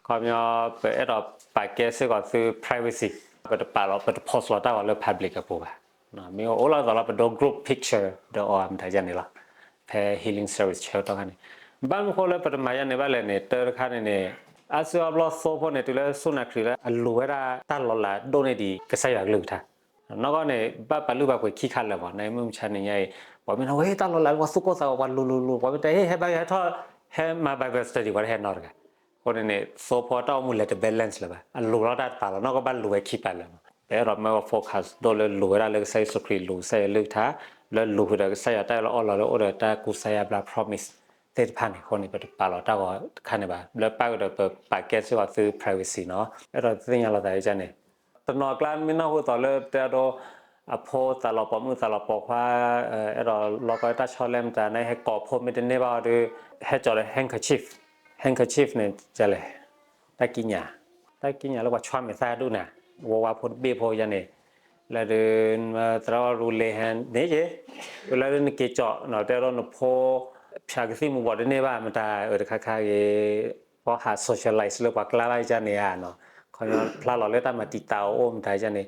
ခီပညီ ပအဲၣ်ဒိးပာ်ကဲစ့ၢ်ကီးသု privacy, ပတပာ်လီၤ ပတ post လီၤတၢ်ဂီၤလၢ public အပူၤဘၣ်. မ့ၢ်အိၣ်လီၤသိးလီၤ ပဒိ group picture ဒီးအီၤမတၤယါန့ၣ်လီၤ. ဖဲ healing service ဆၢကတီၢ်ခါန့ၣ် ဘၣ်မနုၤဃိလၢပတမၤယါန့ၣ်ဘၣ်လဲၣ်န့ၣ် တၢ်တခါန့ၣ်န့ၣ် အါစုအါဘျီသိဖိန့ၣ် တုၤလၢစူၢ်နာ်ခရံာ်လၢအလိၤဝဲဒၣ်တၢ်လီၤလးဒိၣ်န့ၢ်ဒံး ကစၢ်ယွၤကလုၢ်ကထါ နီၢ်ကီၢ်န့ၣ် ဘၣ်ပာ်လုၢ်ပာ်ပှ့ၤခံခါလၢာ်မး, နမ့ၢ်မုၢ်မဆါနံၤညါအံၤ ပှၤမ့ၢ်နဝဲတၢ်လီၤလးလၢပှၤသူၣ်ကိၢ်သးဂီၤ ပှၤလိၤလိၤလိၤ ပှၤမ့ၢ်တဲ ဟ့ ဟဲဘါယွၤဟဲထီၣ် ဟဲမၤ Bible study ပှၤတဟဲနီတဂၤ. အဃိန့ၣ်န့ၣ် သိဖိတၢ်အိၣ်မူလဲၤတ balance လၢၤဘၣ်, အလိၤလီၤတၢ်တပာ်လီၤ နီၢ်ကီၢ်ဘၣ်လိၤဝဲခံပာ်လၢာ်မး. ပအဲၣ်ဒိးမၢဝဲ focus ဒိၣ်လၢလိၤဝဲဒၣ်လၢကစၢ်ယ့ၣ်ၡူးခရံာ် လိၤကစၢ်ယွၤကလုၢ်ကထါ လၢလိၤဃုာ်ဒီးကစၢ်ယွၤတၢ်အၢၣ်လီၤလၢအိၣ်ဒီးတၢ်ကူစါယါဘျါ promise သ့ၣ်တဖၣ်န့ၣ်. အဃိန့ၣ် ပတပာ်လီၤတၢ်ဂီၤတခါန့ၣ်ဘၣ်, လၢပၢ်ကဒီးပပာ်ကဲစ့ၢ်ကီးသု privacy နီၤ. အဲၣ်ဒိးသ့ၣ်ညါလီၤသးဒ်န့ၣ် တနီၤကျါမ့ၢ်နၢ်ဟူသိးလၢပတဲအဒိ အဖိသးလီၤပိာ်မုၣ်သးလီၤပိာ်ခွါ အဲၣ်ဒိးလီကီတၢ်ဆီလဲမတၤန့ၣ် ဟဲကိးဖိမ့ၢ်တန့ၢ်ဘၣ်အီၤဒီး ဟဲကၠီၤဒီး handkerchief, handkerchief န့ၣ် ကလဲၣ် တၢ်ကံးညာ်, တၢ်ကံးညာ်လၢပှၤဆွါမဲာ်သၣ်ဒူၣ်န့ၣ် ဝါဝါဖိတဘ့ၣ်ဖိယါန့ၣ် လၢဒုး သရၣ်ဝါရူ lay hand န့ၣ်က့ လၢဒုးနက့ၤကၠီၤနီၤ တဲဒိနဖိ ဖၠးကသံၣ်မူၤဘှီးတန့ၢ်ဘၣ်မတၤ အၢတခါခါဂ့ၤ ပှၤဟး socialize လၢပှၤကျါဘၣ်ယါန့ၣ်ဧါနီၤ ခီဖျိဖျါလီၤလၢတၢ်မၤတံာ်တာ်အအိၣ်မတၤယါန့ၣ်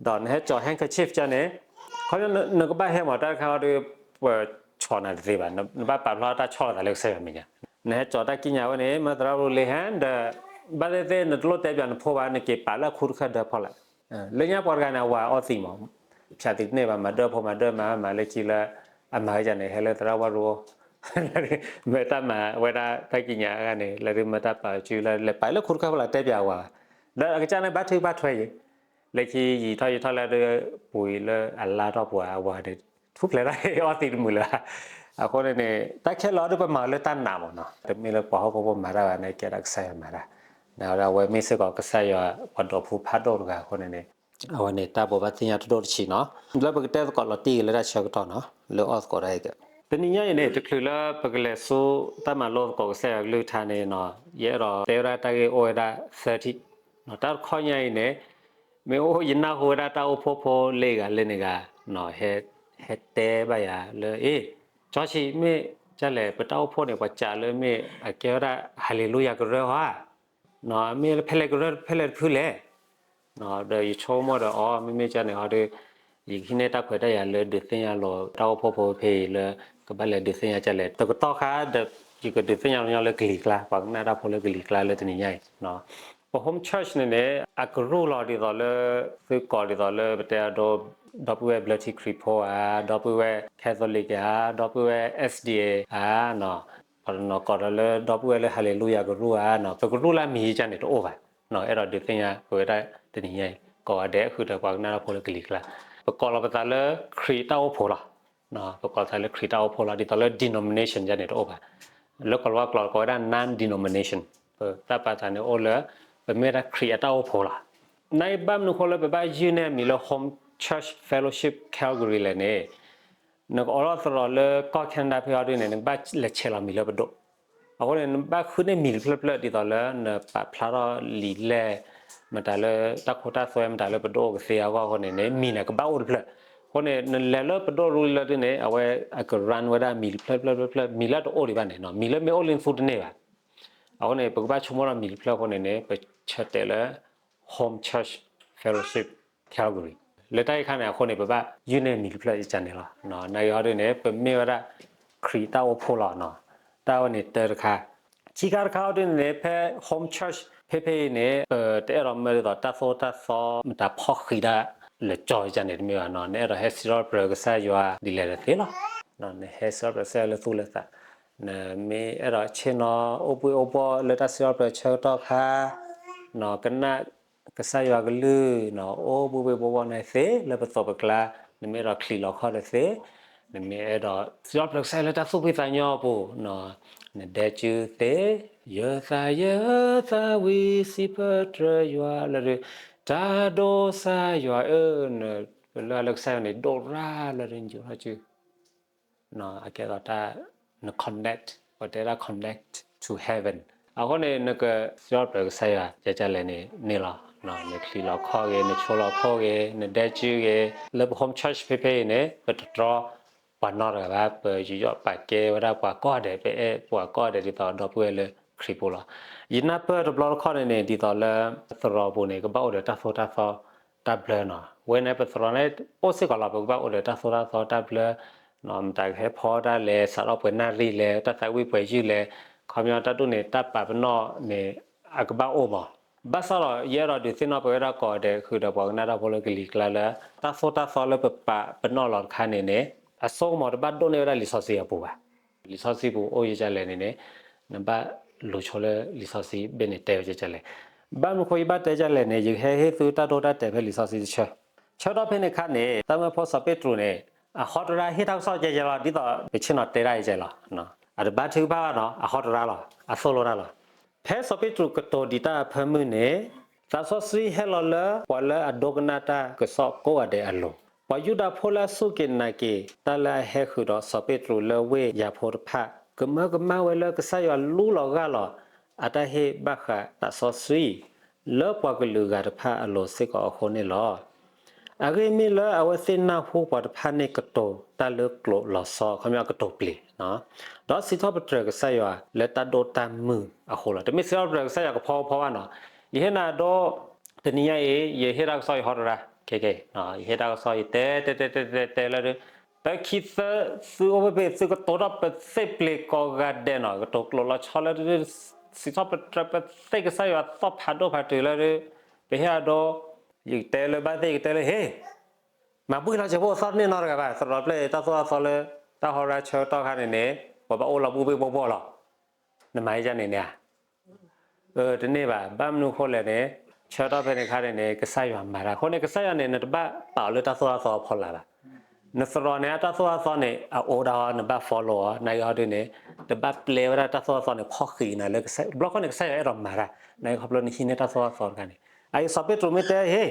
ဒီးနဟဲကၠီၤ handkerchief ယါန့ၣ် ခီဖျိနကဘၣ်ဟဲမၤတၢ်တခါအီၤဒီး ပဆီၣ်နၤတသ့ဘၣ်, နဘၣ်ပာ်ဖျါတၢ်ဆီၣ်လီၤသးလၢကစၢ်ယွၤမဲာ်ညါ, နဟဲကၠီၤတၢ်ကံးညာ်ဝဲန့ၣ် မၢသရၣ်ရူ lay hand ဒီး ဘၣ်သ့ၣ်သ့ၣ်နတလိၣ်တဲပၠးနဖိဘၣ် နက့ၤပာ်လၢအခူတခၢၣ်ဒၢဖီလာ် လၢညါပှၤတဂၤန့ၣ် အဝၤအီသံးမး ဖၠးသံးတန့ၢ်ဘၣ် မၤဒၢဖိမၤဒၢမၤမၤလၢခံလၢ အမၤဝဲယါန့ၣ် ဟဲလၢသရၣ်ဝါရူ မ့ၢ်တၢ်မၤဝဲဒၣ်တၢ်ကံးညာ်အဂၤန့ၣ် လၢဒုးမ့ၢ်တၢ်ပာ်စုလၢလဲၤပာ်လၢခူတခၢၣ်ဖီလာ်တဲပၠးအဝၤဘၣ်, ဒီးအကစၢ်န့ၣ်ဘၣ်ထုဘၣ်ထွဲယံၤ, လၢခံယံာ်ထီၣ်ယံာ်ထီၣ်လၢဒုး ပူၤအံၤလၢအလါထီၣ်ပှၤအဝၤဒီး ထူၣ်ဖျဲးတၢ်အီသံးတမုာ်လၢၤ, အဃိန့ၣ်န့ၣ် တၢ်ခဲလၢာ်အီၤဒုးပမၤလၢတၢ်နာ်မးနီၤ တမ့ၢ်လၢပှၤဟီၣ်ခိၣ်ဖိမၤတၢ်ဘၣ်န့ၣ် ကဲဒၣ်ကစၢ်ယွၤမၤတၢ်, အဝဲမ့ၢ်စ့ၢ်ကီးကစၢ်ယွၤပှၤဒီးဖုဖးဒိၣ်တဂၤအဃိန့ၣ်န့ၣ် အဝဲန့ၣ်တၢ်ဘိးဘၣ်သ့ၣ်ညါတဒိၣ်တဆံးနီၤ လၢပကတဲသကိးလီၤတံၢ်ဂ့ၤလၢတၢ်ဆၢကတီၢ်နီၤ လၢအီၣ်သကိးတၢ်အံၤက တနံၤညါအံၤန့ၣ် တချုးလၢပကလဲၤဆူတၢ်မၤလိသကိးကစၢ်ယွၤကလုၢ်ကထါန့ၣ်နီၤ ယအဲၣ်ဒိးတဲဝဲဒၣ်တၢ်ဂ့ၢ်အိၣ်ဝဲဒၣ် သၢထံၣ်, တၢ်တခီညါအံၤန့ၣ် မ့ၢ်အိၣ်ယနၢ်ဟူဝဲဒၣ်တၢ်အိၣ်ဖှိၣ်ဖိလၢအဂၤလၢန့ၣ်ဂၤ ဟဲတဲဘၣ်ယၤလၢ အ့ ကၠီဆံး မ့ၢ်ဒ်လဲၣ် ပတၢ်အိၣ်ဖှိၣ်န့ၣ် ပှၤစံးလၢမ့ၢ်အကဲဝဲဒၣ် ဟၤလ့လူယၤကရၢဧါ မ့ၢ်လၢဖဲလဲၣ်ကရၢ ဖဲလဲၣ်တဖုလဲၣ် ဒီးယဆိကမိၣ်ဒီးအီၤ မ့မ့ၢ်ကန့ၣ်ဟီဒီး ယကဟံးန့ၢ်တၢ်ခွဲးတၢ်ယာ်လၢဒုးသ့ၣ်ညါလိာ်တၢ်အိၣ်ဖှိၣ်ဖိဖဲအံၤလၢ ကဘၣ်လဲၤဒုးသ့ၣ်ညါဒ်လဲၣ် တကတီၢ်ခါဒီး ယကဒုးသ့ၣ်ညါလီၤညီလၢကလံၤကျါ ပှၤကနၣ်တၢ်ဖိလၢကလံၤကျါလၢတနံၤညါအံၤ ပ home church န့ၣ်န့ၣ် အကရူၢ်လီၤဒ်သိးလၢ သုကိးဒ်သိးလၢ ပတဲအဒိ ဒီပုၢ်ဝဲၢ်ဘျၢထံခရံာ်ဖိဧါ, ဒီပုၢ်ဝဲၢ် Catholic ဧါ, ဒီပုၢ်ဝဲၢ် SDA ဧါနီၤ, ပှၤတနီၤကိးဒီးလၢ ဒီပုၢ်ဝဲၢ်လၢ ဟၤလ့လူယၤကရူၢ်ဧါနီၤ, ပကရူၢ်လၢအမံၤယါန့ၣ်တအိၣ်ဘၣ်, အဲၣ်ဒိးဒုးသ့ၣ်ညါပဝဲဒၣ်တနံၤညါအံၤ ကိးဂၤဒဲးဃုာ်ဒီးပှၤကနၣ်တၢ်ဖိလၢကလံၤကျါ, ပကိးလီၤပသးလၢခရံာ်တၢ်အိၣ်ဖှိၣ်လီၤ. ပကိးသးလၢခရံာ်တၢ်အိၣ်ဖှိၣ်လီၤ ဒ်သိးလၢ denomination ယါန့ၣ်တအိၣ်ဘၣ်, လၢကီၢ်လီၤဝါကျိာ်ကိးဝဲဒၣ် non-denomination, ပတၢ်ပာ်သးန့ၣ်အိၣ်လၢ ပမ့ၢ်ဝဲဒၣ်ခရံာ်အတၢ်အိၣ်ဖှိၣ်လီၤ. နာ်က့ဘၣ်မနုၤဃိလၢပဘၣ်ယုၢ်န့ၢ်အမံၤလၢ Home Church Fellowship Calgary လဲၣ်န့ၣ်, နကအိးထီၣ်သရိာ်လၢကီၢ် Canada ဖဲအံၤဒ်န့ၣ် နကဘၣ်လဲၤဆဲးလီၤမံၤလၢပဒိၣ်, အဃိန့ၣ် နဘၣ်ဃုန့ၢ်မံၤတဖျၢၣ်ဖျၢၣ် ဒ်သိးလၢနပာ်ဖျါထီၣ်လံာ်လဲၢ် မတၤလၢတၢ်ခိတၢ်သွဲမတၤလၢပဒိၣ်အိၣ်ကသ့အဂီၢ်အဃိန့ၣ်န့ၣ် မံၤန့ၣ်ကဘၣ်အိၣ်တဖျၢၣ်, အဃိန့ၣ် နလဲၤလၢပဒိၣ်ရူလၢဒ်န့ၣ် အဝဲအက run ဝဲဒၣ်မံၤတဖျၢၣ်တဖျၢၣ်တဖျၢၣ် မံၤလၢတအိၣ်ဒံးဘၣ်န့ၣ် မံၤလၢမ့ၢ်အိၣ်လံနသူတန့ၢ်ဘၣ်, အဃိန့ၣ် ပကဘၣ်ဆိကမိၣ်ထီၣ်မံၤတဖျၢၣ်အဃိန့ၣ်န့ၣ် ပဆၢတဲာ်လၢ Home Church Fellowship Calgary လၢတၢ်အံၤခါန့ၣ်အဃိန့ၣ် ပဘၣ်ယုၢ်န့ၢ်မံၤတဖျၢၣ်ယကန့ၣ်လီၤ. နာ်က့ဟီဒ်န့ၣ် ပမ့ၢ်ဝဲဒၣ်ခရံာ်တၢ်အိၣ်ဖှိၣ်လီၤ. တၢ်ဝဲန့ၣ်တၢ်တခါ, ခံခါတခါဟီဒ်န့ၣ်န့ၣ် ဖဲ Home Church ဖဲဖဲအံၤန့ၣ် ပတအဲၣ်ဒိးမၢဒ်သိးတၢ်သိၣ်တၢ်သီမတၤဖီၣ်ဃံးဒၣ်လၢကၠီယကန့ၣ်တမ့ၢ်ဘၣ်နီၤ, နအဲၣ်ဒိးဟဲစံးထီၣ်ပတြၢၤကစၢ်ယွၤဒ်လဲၣ်တသ့လီၤ. နဟဲစံးထီၣ်ပတြၢၤကစၢ်ယွၤလၢသူၣ်လၢသး, နမ့ၢ်အဲၣ်ဒိးဆ့ၣ်နီၤအိၣ်ဘှံးအိၣ်ဘှီၣ်လၢတၢ်စံးထီၣ်ပတြၢၤဆၢကတီၢ်ခါ, နကနၣ်ကစၢ်ယွၤကလုၢ်နီၤ အိၣ်ဘှံးဘှံးဘှီၣ်ဘှီၣ်န့ၣ်သ့ လၢပသိးပကျါ, နမ့ၢ်အဲၣ်ဒိးချံးလီၤခီၣ်တသ့, နမ့ၢ်အဲၣ်ဒိးစံးထီၣ်ပတြၢၤကစၢ်ယွၤလၢတၢ်သူၣ်ဖှံသးညီအပူၤ, နဒဲကုသ့, ယသးယသးဝံၣ်စံးပတြၢၤယွၤလၢဒုး, တၢ်ဒိးစၢ်ယွၤဧၢ, ပလၢလၢကစၢ်ယွၤန့ၣ် ဒိၣ်ရၣ်လၢဒုး နယူၤထီၣ်စု အကဲသိးတၢ် န connect, ပတဲဒၣ် connect to heaven. အဃိန့ၣ် နကစံးထီၣ်ပတြၢၤကစၢ်ယွၤ ကကလဲၣ်န့ၣ်န့ၣ်လီၤ. နချံးလီၤခီၣ်ဂ့ၤ, နဆိလီၤခိၣ်ဂ့ၤ, နဒဲကုဂ့ၤ, လၢပ home church ဖဲဖဲအံၤန့ၣ် ပတတြီပှၤနီတဂၤဘၣ်, ပယူးယီၣ်ပာ်ကဲဝဲဒၣ်ပှၤကိးဂၤဒဲး, ပအဲၣ်ပှၤကိးဂၤဒဲးဒ်သိးဒီပုၢ်ဝဲၢ်လၢ တၢ်သးဝံၣ်လၢပကဘၣ်အိၣ်ဒီးတၢ်ခရံာ်ဖိလီၤ. ယနၢ်ပၢၢ်တဘျီတခီၣ်န့ၣ်န့ၣ် ဒ်သိးလၢသရိာ်ပူၤန့ၣ် ကဘၣ်အိၣ်ဒီးတၢ်သိၣ်တၢ်သီတၢ်ဘျၢနီၤ. ဝဲန့ၣ်ပသရိာ်န့ၣ် အိၣ်စ့ၢ်ကီးလီၤ ပကဘၣ်အိၣ်ဒီးတၢ်သိၣ်တၢ်သီတၢ်ဘျၢ မတၤကဟဲဖီတၢ်လဲၣ်, စးထီၣ်ပှဲၤနၣ်ရံၣ်လဲၣ်, တၢ်သးဝံၣ်ပှဲၤယုၢ်လဲၣ်, ခီပညီတၢ်ဒိၣ်န့ၢ်တၢ်ပာ်ပနီၣ်န့ၣ် အကဘၣ်အိၣ်မး. ဘၣ်ဆၣ်ဒီး ယအဲၣ်ဒိးဒုးသ့ၣ်နီၣ်ပဝဲဒၣ်ကိးဂၤဒဲး ဃုာ်ဒီးပှၤကနၣ်တၢ်ဖိလၢကလံၤကျါလၢ တၢ်သိၣ်တၢ်သီလၢပပာ်ပနီၣ်လီၤတခါန့ၣ်န့ၣ် အစိကမီၤတဘၣ်ဒိၣ်န့ၢ်ဝဲဒၣ်လံာ်စီဆှံအပူၤဘၣ်. လံာ်စီဆှံပူၤအိၣ်ယကလဲၣ်န့ၣ်န့ၣ် နဘၣ်လူၤဆိလၢလံာ်စီဆှံဘ့ၣ်န့ၣ်တဲဝဲကလဲၣ်. ဘၣ်မနုၤဃိယဘၣ်တဲကလဲၣ်န့ၣ် ယကဟဲဟ့ၣ်သုတၢ်ဒိတၢ်တဲာ်ဖဲလံာ်စီဆှံတဆၢ. ဆၢကတီၢ်ဖဲန့ၣ်အခါန့ၣ် သးမၢဖိစီၤပ့းတရူးန့ၣ် အဟီတရါဟ့ၣ်တၢ်ကစီၣ်ကဲကဲလီၤ ဒ်သိးပဆ့ၣ်နီၤတဲဒၣ်အံၤကဲလီၤ. အတဘါထုကဖၣ်ဘၣ်နီၤ အဟီတရါလီၤ အသိၣ်လိတၢ်လီၤ. ဖဲစီၤပ့းတရူးကတိၤဒံးတၢ်အဖၢမုၢ်န့ၣ် သးစီဆှံဟဲလီၤလၢပှၤလၢအဒိကနၣ်တၢ်ကစီၣ်ကိးဂၤဒဲးအလိၤ. ပှၤယူဒၤဖိလၢအစူၢ်က့ၤနာ်က့ၤတၢ်လၢအဟဲဃုာ်ဒီးစီၤပ့းတရူးလၢဝ့ၢ်ယၤဖိတဖၣ် ကမၢကမၣ်ဝဲလၢကစၢ်ယွၤလူလီၤဂၢ်လီၤ အတၢ်ဟ့ၣ်ဘၣ်ဃးသးစီဆှံ လၢပှၤကလုာ်ဂၤတဖၣ်အလိၤစ့ၢ်ကီးအဃိန့ၣ်လီၤ. အဂ့ၢ်မ့ၢ်လၢအဝဲသ့ၣ်နၢ်ဟူပှၤတဖၣ်န့ၣ်ကတိၤတၢ်လၢကျိာ်လီၤဆီ ခီပညီကတိၤပျ့ၤ ဒီးစံးထီၣ်ပတြၢၤကစၢ်ယွၤလၢတၢ်ဒိၣ်တၢ်မုၢ်အဃိလီၤ. တမ့ၢ်စံးထီၣ်ပတြၢၤကစၢ်ယွၤကဖီဖီဘၣ်နီၤ. ယဟ့ၣ်နၤဒိ တနံၤညါအံၤ ယဟ့ၣ်တၢ်ကစီၣ်ယဟီတရါ ခဲကဲ ယဟ့ၣ်တၢ်ကစီၣ်ယတဲတဲတဲတဲတဲတဲလၢ တၢ်ခံသၢ သုအိၣ်ဖဲဖဲ သုကတိၤထီၣ်ပသ့ၣ်ပျ့ၤကိးဂၤဒဲးနီၤ ကတိၤကျိာ်လီၤဆီလၢ စံးထီၣ်ပတြၢၤပသ့ၣ်ကစၢ်ယွၤသီၣ်ဖးဒိၣ်ဖးတုၤလၢ ပဟ့ၣ်အဒိ ယကတဲလၢဘၣ်သ့ၣ် ယကတဲလၢ ဟ့ၣ် မၤဘှံးလီၤစဲးဖိသီၣ်တန့ၢ်နီတဂၤဘၣ် သရိာ်ပျဲၢ်တၢ်သိၣ်တၢ်သီလၢ တၢ်ဟီရါဆၢကတီၢ်ခါန့ၣ်န့ၣ် ပဘၣ်အိၣ်လီၤဘှံးဘှံးဘှီၣ်ဘှီၣ်လီၤ. နမၤဟ့ၣ်ဒ်န့ၣ်န့ၣ်ဧါ တန့ၢ်ဘၣ် ဘၣ်မနုၤအဃိလဲၣ်န့ၣ် ဆၢကတီၢ်ဖဲန့ၣ်အခါန့ၣ်န့ၣ် ကစၢ်ယွၤမၤတၢ်အဃိန့ၣ် ကစၢ်ယွၤန့ၣ် နတဘၣ်ပာ်အီၤလၢတၢ်သိၣ်တၢ်သီအဖီလာ်ဘၣ်. နသရိာ်န့ၣ် အတၢ်သိၣ်တၢ်သီန့ၣ် အအိၣ်ဒၣ်အီၤ နဘၣ် follow အီၤ နာ်က့ဟီဒ်န့ၣ် တဘၣ်ပျဲဝဲဒၣ်တၢ်သိၣ်တၢ်သီန့ၣ် ဖီၣ်ဃံးနၤလၢကစၢ် ဘျီခီန့ၣ် ကစၢ်ယွၤအဲၣ်ဒိးမၤတၢ် နာ်က့ခီဖျိနဟံးန့ၢ်တၢ်သိၣ်တၢ်သီတခါန့ၣ် အအံၤစီၤပ့းတရူးမ့ၢ်တဲ ဟ့ၣ်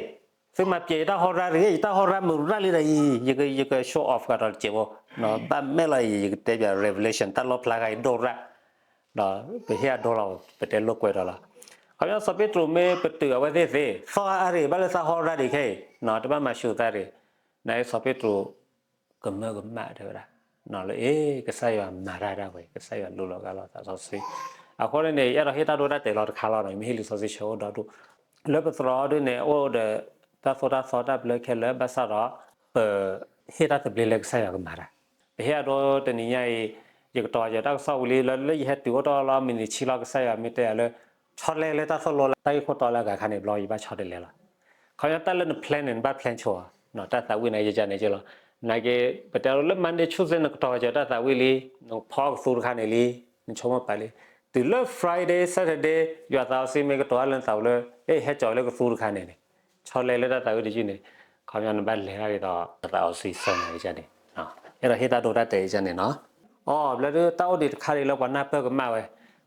သုမၤပျဲယတၢ်ဟီရါတဂ့ၤ ယတၢ်ဟီရါမုာ်ရၣ်လံဒီးအံၤ ယက ယက show off ကဒီးတစဲးဖိ ဘၣ်မဲာ်လီၤအံၤ ယကတဲပၠး revelation တၢ်လီၣ်ဖျါဂၤအံၤဒိၣ်ရၣ် ဒီးပဟ့ၣ်အဒိလီၤ ပတဲလိာ်ကွဲဒီးလီၤ. ခီဖျိစီၤပ့းတရူးမ့ၢ်ပတုာ်အဝဲသ့ၣ်သ့ သီၣ်အါအါတဂ့ၤ ဘၣ်လၢသးဟီရါဒံးခဲအံၤ တဘၣ်မၤဆူးသးတဂ့ၤ နစီၤပ့းတရူး ကမၢကမၣ်တဲဝဲဒၣ် လၢအ့ ကစၢ်ယွၤမၤတၢ်ဒၣ်ဝဲ ကစၢ်ယွၤလူလီၤဂၢ်လီၤသးစီဆှံ အဃိန့ၣ်န့ၣ် ယအဲၣ်ဒိးဟ့ၣ်တၢ်ဒိတၢ်တဲာ်လီၤတခါလီၤနီၤ ယမ့ၢ်ဟ့ၣ်လံာ်စီဆှံဆၢအိၣ်ဒီဒူၣ် လၢပသရိာ်ဒ်န့ၣ် အိၣ်ဒီးတၢ်သိၣ်တၢ်သီတၢ်ဘျၢခဲလၢာ် ဘၣ်ဆၣ်ဒီး ပဟ့ၣ်တၢ်သဘျ့လၢကစၢ်ယွၤကမၤတၢ် ပဟ့ၣ်အဒိတနံၤညါအံၤ ယကတီၤယတၢ်ကစီၣ်ဝံၤလံ လၢလၢယဟဲတုၤအိၣ်တ့ၢ်လီၤ မံးနံးဆံလီၤ ကစၢ်ယွၤမ့ၢ်တဲယၤလၢ ဆီတလဲလၢတၢ်သိၣ်လိလၢတၢ်ဂ့ၢ်ခိၣ်တီလၢအဂၤခါန့ၣ် ဘျီယဘၣ်ဆီတလဲလီၤ. ခီဖျိတၢ်လၢန plan န့ၣ် နဘၣ် plan ဆိ တၢ်သးဝံၣ်န့ၣ် ယကန့ၣ်က့လီၤ. နာ်က့ ပတဲလၢ Monday Tuesday နကတီၤက့ၤတၢ်သးဝံၣ်လံ နဖီကသူတခါန့ၣ်လံ နဆိကမိၣ်ပာ်လံ တုၤလၢ Friday Saturday ယွၤသးစီဆှံမ့ၢ်ကတိၤတၢ်လၢနသးလၢ အဲ ဟဲကၠီၤလၢကသူတခါန့ၣ်န့ၣ် ဆီတလဲလၢတၢ်သးဝံၣ်တယုၢ်န့ၣ် ခီဖျိနဘၣ်လဲၤတၢ်ဒ်သိး သးစီဆှံစၢနၤန့ၣ် အဲၣ်ဒိးဟ့ၣ်တၢ်ဒိတၢ်တဲာ်ယကန့ၣ်နီၤ. အီ ဘျီဒုးတၢ်အိၣ်ဒံးတခါဒံးလၢပှၤနၢ်ပၢၢ်ကမၣ်ဝဲ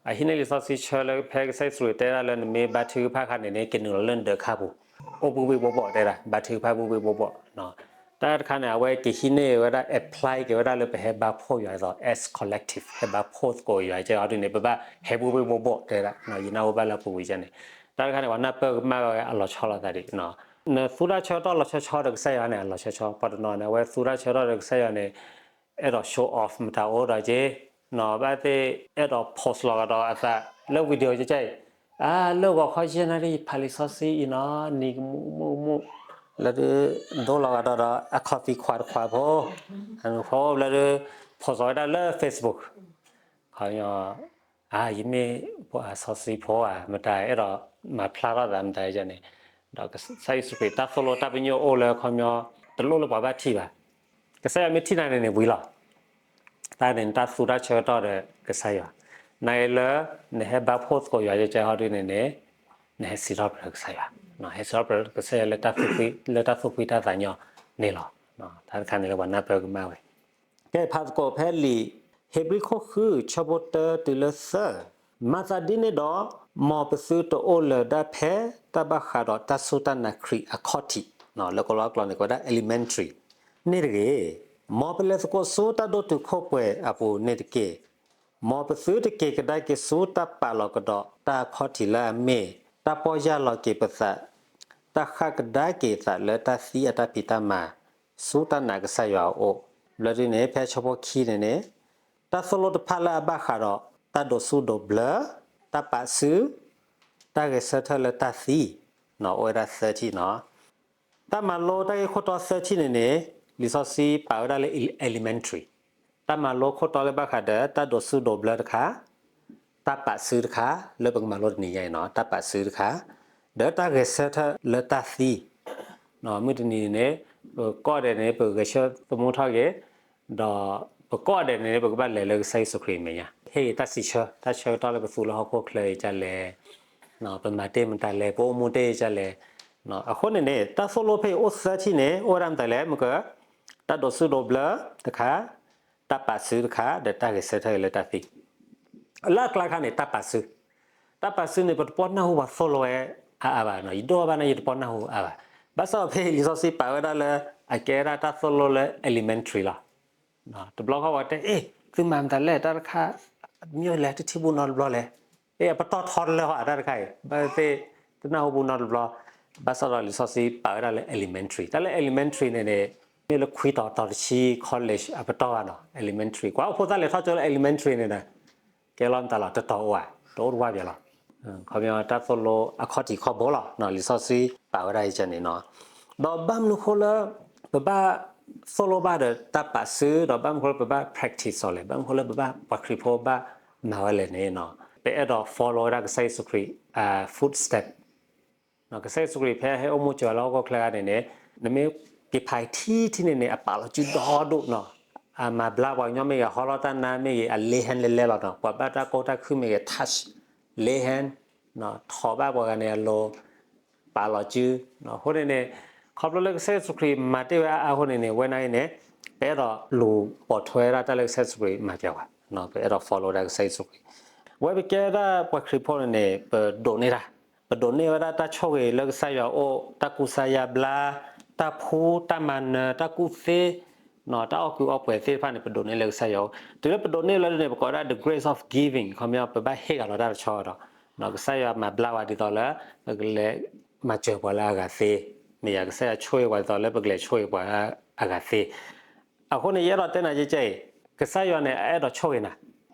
အဟံးန့ၢ်လံာ်စီဆှံဆၢလၢဖဲကစၢ်ယ့ၣ်ၡူးခရံာ်တဲဒၣ်လၢနမ့ၢ်ဘါထုကဖၣ်ခါန့ၣ်န့ၣ် ကနုာ်လီၤလၢနဒၢးခါပူၤ အိၣ်ဘှံးဘှံးဘှီၣ်ဘှီၣ်တဲဒၣ် ဘါထုကဖၣ်ဘှံးဘှံးဘှီၣ်ဘှီၣ် တၢ်တခါန့ၣ် အဝဲကဟံးန့ၢ်ဝဲဒၣ် apply က့ၤဝဲဒၣ်လၢပဟဲဘါဖှိၣ်ယွၤဒ်သိး as collective ဟဲဘါဖှိၣ်သကိးယွၤကဲအီၤဒ်န့ၣ် ပဘၣ်ဟဲဘှံးဘှံးဘှီၣ်ဘှီၣ်တဲဒၣ် ယနၢ်ဟူဘၣ်လၢအပူၤကွံာ်ကန့ၣ် တၢ်တခါန့ၣ် ပှၤနၢ်ပၢၢ်ကမၣ်ဝဲအလီၤဆီလိာ်သးဒံး နသူတၢ်ဆၢကတီၢ်လီၤဆီဆီဒီးကစၢ်ယွၤန့ၣ် အလီၤဆီဆီ ပှၤတနီၤန့ၣ် အဝဲသူတၢ်ဆၢကတီၢ်ဒီးကစၢ်ယွၤန့ၣ် အဲၣ်ဒိး show off မတၤအိၣ်ဒီးက့ နီၤ ဘၣ်သ့ၣ်အဲၣ်ဒိး post လီၤကဒီးအသးလၢ video ကကဲအံၤ အါ လၢဂီၤခီယဲၢ်နၣ်ရံၣ် ယဖးလံာ်စီဆှံအံၤနီၤ နံၤကမူးမူးမူး လၢဒုး ဒိလီၤကဒီးဒီး အ coffee ခွးတခွးဖိ အဖိဘျီဒုး post လီၤဝဲဒၣ်လၢ Facebook ခီ အါ ယမ့ၢ်ဖိအစီဆှံဖိဧါ မတၤအဲၣ်ဒိးမၤဖျါထီၣ်သးမတၤန့ၣ် ဒီးကစၢ်ယ့ၣ်ၡူးခရံာ်တၢ်သိၣ်လိတၢ်ပညိၣ်အိၣ်လၢခီပညီ တလိၣ်လၢပှၤဘၣ်ထံၣ်ဘၣ် ကစၢ်ယွၤမ့ၢ်ထံၣ်နၤန့ၣ်န့ၣ်ဝံၤလီၤ တၢ်န့ၣ် နတၢ်သူတၢ်ဆၢကတီၢ်ဒီးကစၢ်ယွၤ နာ်က့လၢ နဟဲဘါဖှိၣ်သကိးယွၤကဲကဲဟီဒ်န့ၣ်န့ၣ် နဟဲစံးထီၣ်ပတြၢၤကစၢ်ယွၤ ဟဲစံးထီၣ်ပတြၢၤကစၢ်ယွၤလၢတၢ်သူၣ်ဖှံ လၢတၢ်သူၣ်ဖှံတၢ်သးညီန့ၣ်လီၤ. တၢ်တခါန့ၣ်လၢပှၤနၢ်ပၢၢ်ကမၣ်ဝဲ ကဲဖးသကိးဖဲလံာ် ဟ့းဘြံၤခိၣ်ဃု ဆၢဖိတၢတုၤလၢသၢ မၤသးဒ်န့ၣ်ဒီး မ်ပသုတအိၣ်လၢၤဒၣ်ဖဲ တၢ်ဘၣ်ဃးဒီးတၢ်စူၢ်တၢ်နာ်ခရံာ်အခီၣ်ထံး လၢကလီကလီန့ၣ် ကိးဝဲဒၣ် elementary န့ၣ်တဂ့ၤ, မ်ပလဲၤသကိးဆူတၢ်ဒိၣ်တုာ်ခိၣ်ပှဲၤအပူၤန့ၣ်တက့ၢ်. မ်ပသုတက့ၤကဒါက့ၤဆူတၢ်ပာ်လီၤကဒီးတၢ်အခီၣ်ထံးလၢအမ့ၢ် တၢ်ပီၢ်ယၢ်လီၤက့ၤပသး, တၢ်ဃၣ်ကဒါက့ၤသးလၢတၢ်သံအတၢ်ဖံးတၢ်မၤ ဆူတၢ်နာ်ကစၢ်ယွၤအအိၣ်. ဘျီဒ်န့ၣ် ဖဲဆၢဖိခံန့ၣ်န့ၣ် တၢ်သိၣ်လိတဖၣ်လၢအဘၣ်ဃးဒီး တၢ်ဒိးစူၣ်ဒိးဘျၢ တၢ်ပာ်စု, တၢ်ဂဲၤဆၢထၢၣ်လၢတၢ်သံ, အိၣ်ဝဲဒၣ်သၢထံၣ်နီၤ. တၢ်မၤလိတၢ်ဂ့ၢ်ခိၣ်တီသၢထံၣ်န့ၣ်န့ၣ် လံာ်စီဆှံပာ်ဝဲဒၣ်လၢ elementary, တၢ်မၤလိခိၣ်တီလၢဘၣ်ဃးဒီး တၢ်ဒိးစူၣ်ဒိးဘျၢတခါ, တၢ်ပာ်စုတခါ, လၢပကမၤလိတနံၤညါအံၤနီၤ တၢ်ပာ်စုတခါ, ဒီးတၢ်ဂဲၤဆၢထၢၣ်လၢတၢ်သံ, မုၢ်တနံၤန့ၣ် ပကိးဂၤဒဲးန့ၣ် ပဂဲၤဆၢထၢၣ်သမူထီၣ်က့ၤ, ဒီးပကိးဂၤဒဲးန့ၣ် ပကဘၣ်လဲၤလၢကစၢ်ယ့ၣ်ၡူးခရံာ်အမဲာ်ညါ, ဟ့ၣ်ဂ့ၤတၢ်စံးဆၢ, တၢ်ဆၢကတီၢ်လၢပသူလၢဟီၣ်ခိၣ်ချၢအံၤဒ်လဲၣ်, ပမၤတ့ၢ်မတၤလဲၣ်, ပအိၣ်မူတ့ၢ်ဒ်လဲၣ်. အဃိန့ၣ်န့ၣ် တၢ်သိၣ်လိဖဲအံၤအိၣ်သၢထံၣ်န့ၣ် အိၣ်ဝဲဒၣ်မတၤလဲၣ်, မ့ၢ်က တၢ်ဒိးစူၣ်ဒိးဘျၢတခါ, တၢ်ပာ်စုတခါ, ဒီးတၢ်ဂဲၤဆၢထၢၣ်လၢတၢ်သံ. လၢအကျါတခါန့ၣ် တၢ်ပာ်စု, တၢ်ပာ်စုန့ၣ် ပတပီၢ်နၢ်ဟူပှၤသိၣ်လိဝဲအါအါဘၣ်နီၤ, ယဒိၣ်ဘၣ်နၢ်ဟူယတပီၢ်နၢ်ဟူအါဘၣ်. ဘၣ်ဆၣ်ဖဲအံၤလံာ်စီဆှံပာ်ဝဲဒၣ်လၢ အကဲဝဲဒၣ်တၢ်သိၣ်လိလၢ elementary လီၤ. တဘျီဃီဝဲတဲ အ့ၣ် သုမၤမတၤလဲၣ် တၢ်တခါ မ့ၢ်လဲၣ် တထံၣ်ဘူးနီတဘျီလဲၣ်, အ့ၣ် အပတီၢ်ထီတလၢဟီ အတၢ်တခါအံၤ ဘၣ်သ့ၣ် တနၢ်ဟူဘူးနီတဘျီ. ဘၣ်ဆၣ်ဒီးလံာ်စီဆှံပာ်ဝဲဒၣ်လၢ elementary, တၢ်လၢ elementary န့ၣ်န့ၣ် မ့ၢ်လၢခွံတီၤတီၤတဆံ college အပတီၢ်ဘၣ်နီၤ, elementary ကွၢ်အိၣ်ဖှိၣ်သၣ်လဲၤထီၣ်ကၠိလၢ elementary န့ၣ်ဒီး ကဲလီၤမတၤလီၤ တတီၤအိၣ်ဧါ, တအိၣ်တဝၢ်ဘၣ်လီၤ. ခီပညီတၢ်သိၣ်လိအခီၣ်ထံးခီၣ်ဘိလီၤ, လံာ်စီဆှံပာ်ဝဲဒၣ်အံၤန့ၣ်နီၤ. ဒီးဘၣ်မနုၤဃိလၢ ပဘၣ်သိၣ်လိဘၣ်ဒီးတၢ်ပာ်စု, ဒီးဘၣ်မနုၤဃိလၢပဘၣ် practice အီၤလဲၣ်, ဘၣ်မနုၤဃိလၢပဘၣ်ပှၤခရံာ်ဖိဘၣ်မၤဝဲလဲၣ်န့ၣ်နီၤ, ပအဲၣ်ဒိး follow ဝဲဒၣ်ကစၢ်ယ့ၣ်ၡူးခရံာ် footstep ကစၢ်ယ့ၣ်ၡူးခရံာ်ဖဲဟဲအိၣ်မူစၢၤလၢဟီၣ်ခိၣ်ချၢန့ၣ်န့ၣ်, နမ့ၢ်က့ၤဖးထံထံန့ၣ်န့ၣ် အပာ်လီၤစုဒီဒိၣ်နီၤ, အမၤဘျါပှၤကညီမ့ၢ်ဂ့ၤ, ဟီထီၣ်တၢ်နါမ့ၢ်ဂ့ၤ, အ lay hand လဲၤလဲၤလီၤနီၤ, ပှၤဘၣ်တၢ်ကိၢ်တၢ်ခုၣ်မ့ၢ်ဂ့ၤ touch, lay hand, ထီၣ်ဘၣ်ပှၤဂၤန့ၣ်အလိၤ, ပာ်လီၤစု, အဃိန့ၣ်န့ၣ် ခီဖျိလၢကစၢ်ယ့ၣ်ၡူးခရံာ်မၤတ့ၢ်ဝဲအါအါအဃိန့ၣ်န့ၣ် ဝဲနာ်အံၤန့ၣ် ပအဲၣ်ဒိးလူၤပိာ်ထွဲဝဲဒၣ်တၢ်လၢကစၢ်ယ့ၣ်ၡူးခရံာ်မၤပျဲဝဲ, ပအဲၣ်ဒိး follow ဝဲဒၣ်ကစၢ်ယ့ၣ်ၡူးခရံာ်, ဝဲပကဲဒၣ်ပှၤခရံာ်ဖိန့ၣ်န့ၣ် ပဒိးန့ၢ်တၢ်, ပဒိးန့ၢ်ဝဲဒၣ်တၢ်ဆိၣ်ဂ့ၤလၢကစၢ်ယွၤအအိၣ်, တၢ်ကူစါယါဘျါ, တၢ်ဖှူ, တၢ်မၤနၢၤ, တၢ်ကူၣ်သ့, တၢ်အီၣ်ကုးအီပှဲၤသ့ၣ်တဖၣ်န့ၣ် ပဒိးန့ၢ်လၢကစၢ်ယွၤအအိၣ်, တုၤလၢပဒိးန့ၢ်လၢန့ၣ် ပကိးဝဲဒၣ် the grace of giving, ခီပညီ ပဘၣ်ဟ့ၣ်ဂ့ၤလီၤတၢ်တဆီဒီး ကစၢ်ယွၤမၤဘျါဝဲဒ်သိးလၢ ပကလဲၤမၤစၢၤပှၤလၢအဂၤသ့, မ့ၢ်ယၤ ကစၢ်ယွၤဆိၣ်ဂ့ၤပှၤဒ်သိးလၢပကလဲၤဆိၣ်ဂ့ၤပှၤလၢအဂၤသ့. အဃိန့ၣ် ယအဲၣ်ဒိးတဲနၤကဲကဲအံၤ, ကစၢ်ယွၤန့ၣ် အအဲၣ်ဒိးဆိၣ်ဂ့ၤနၤ,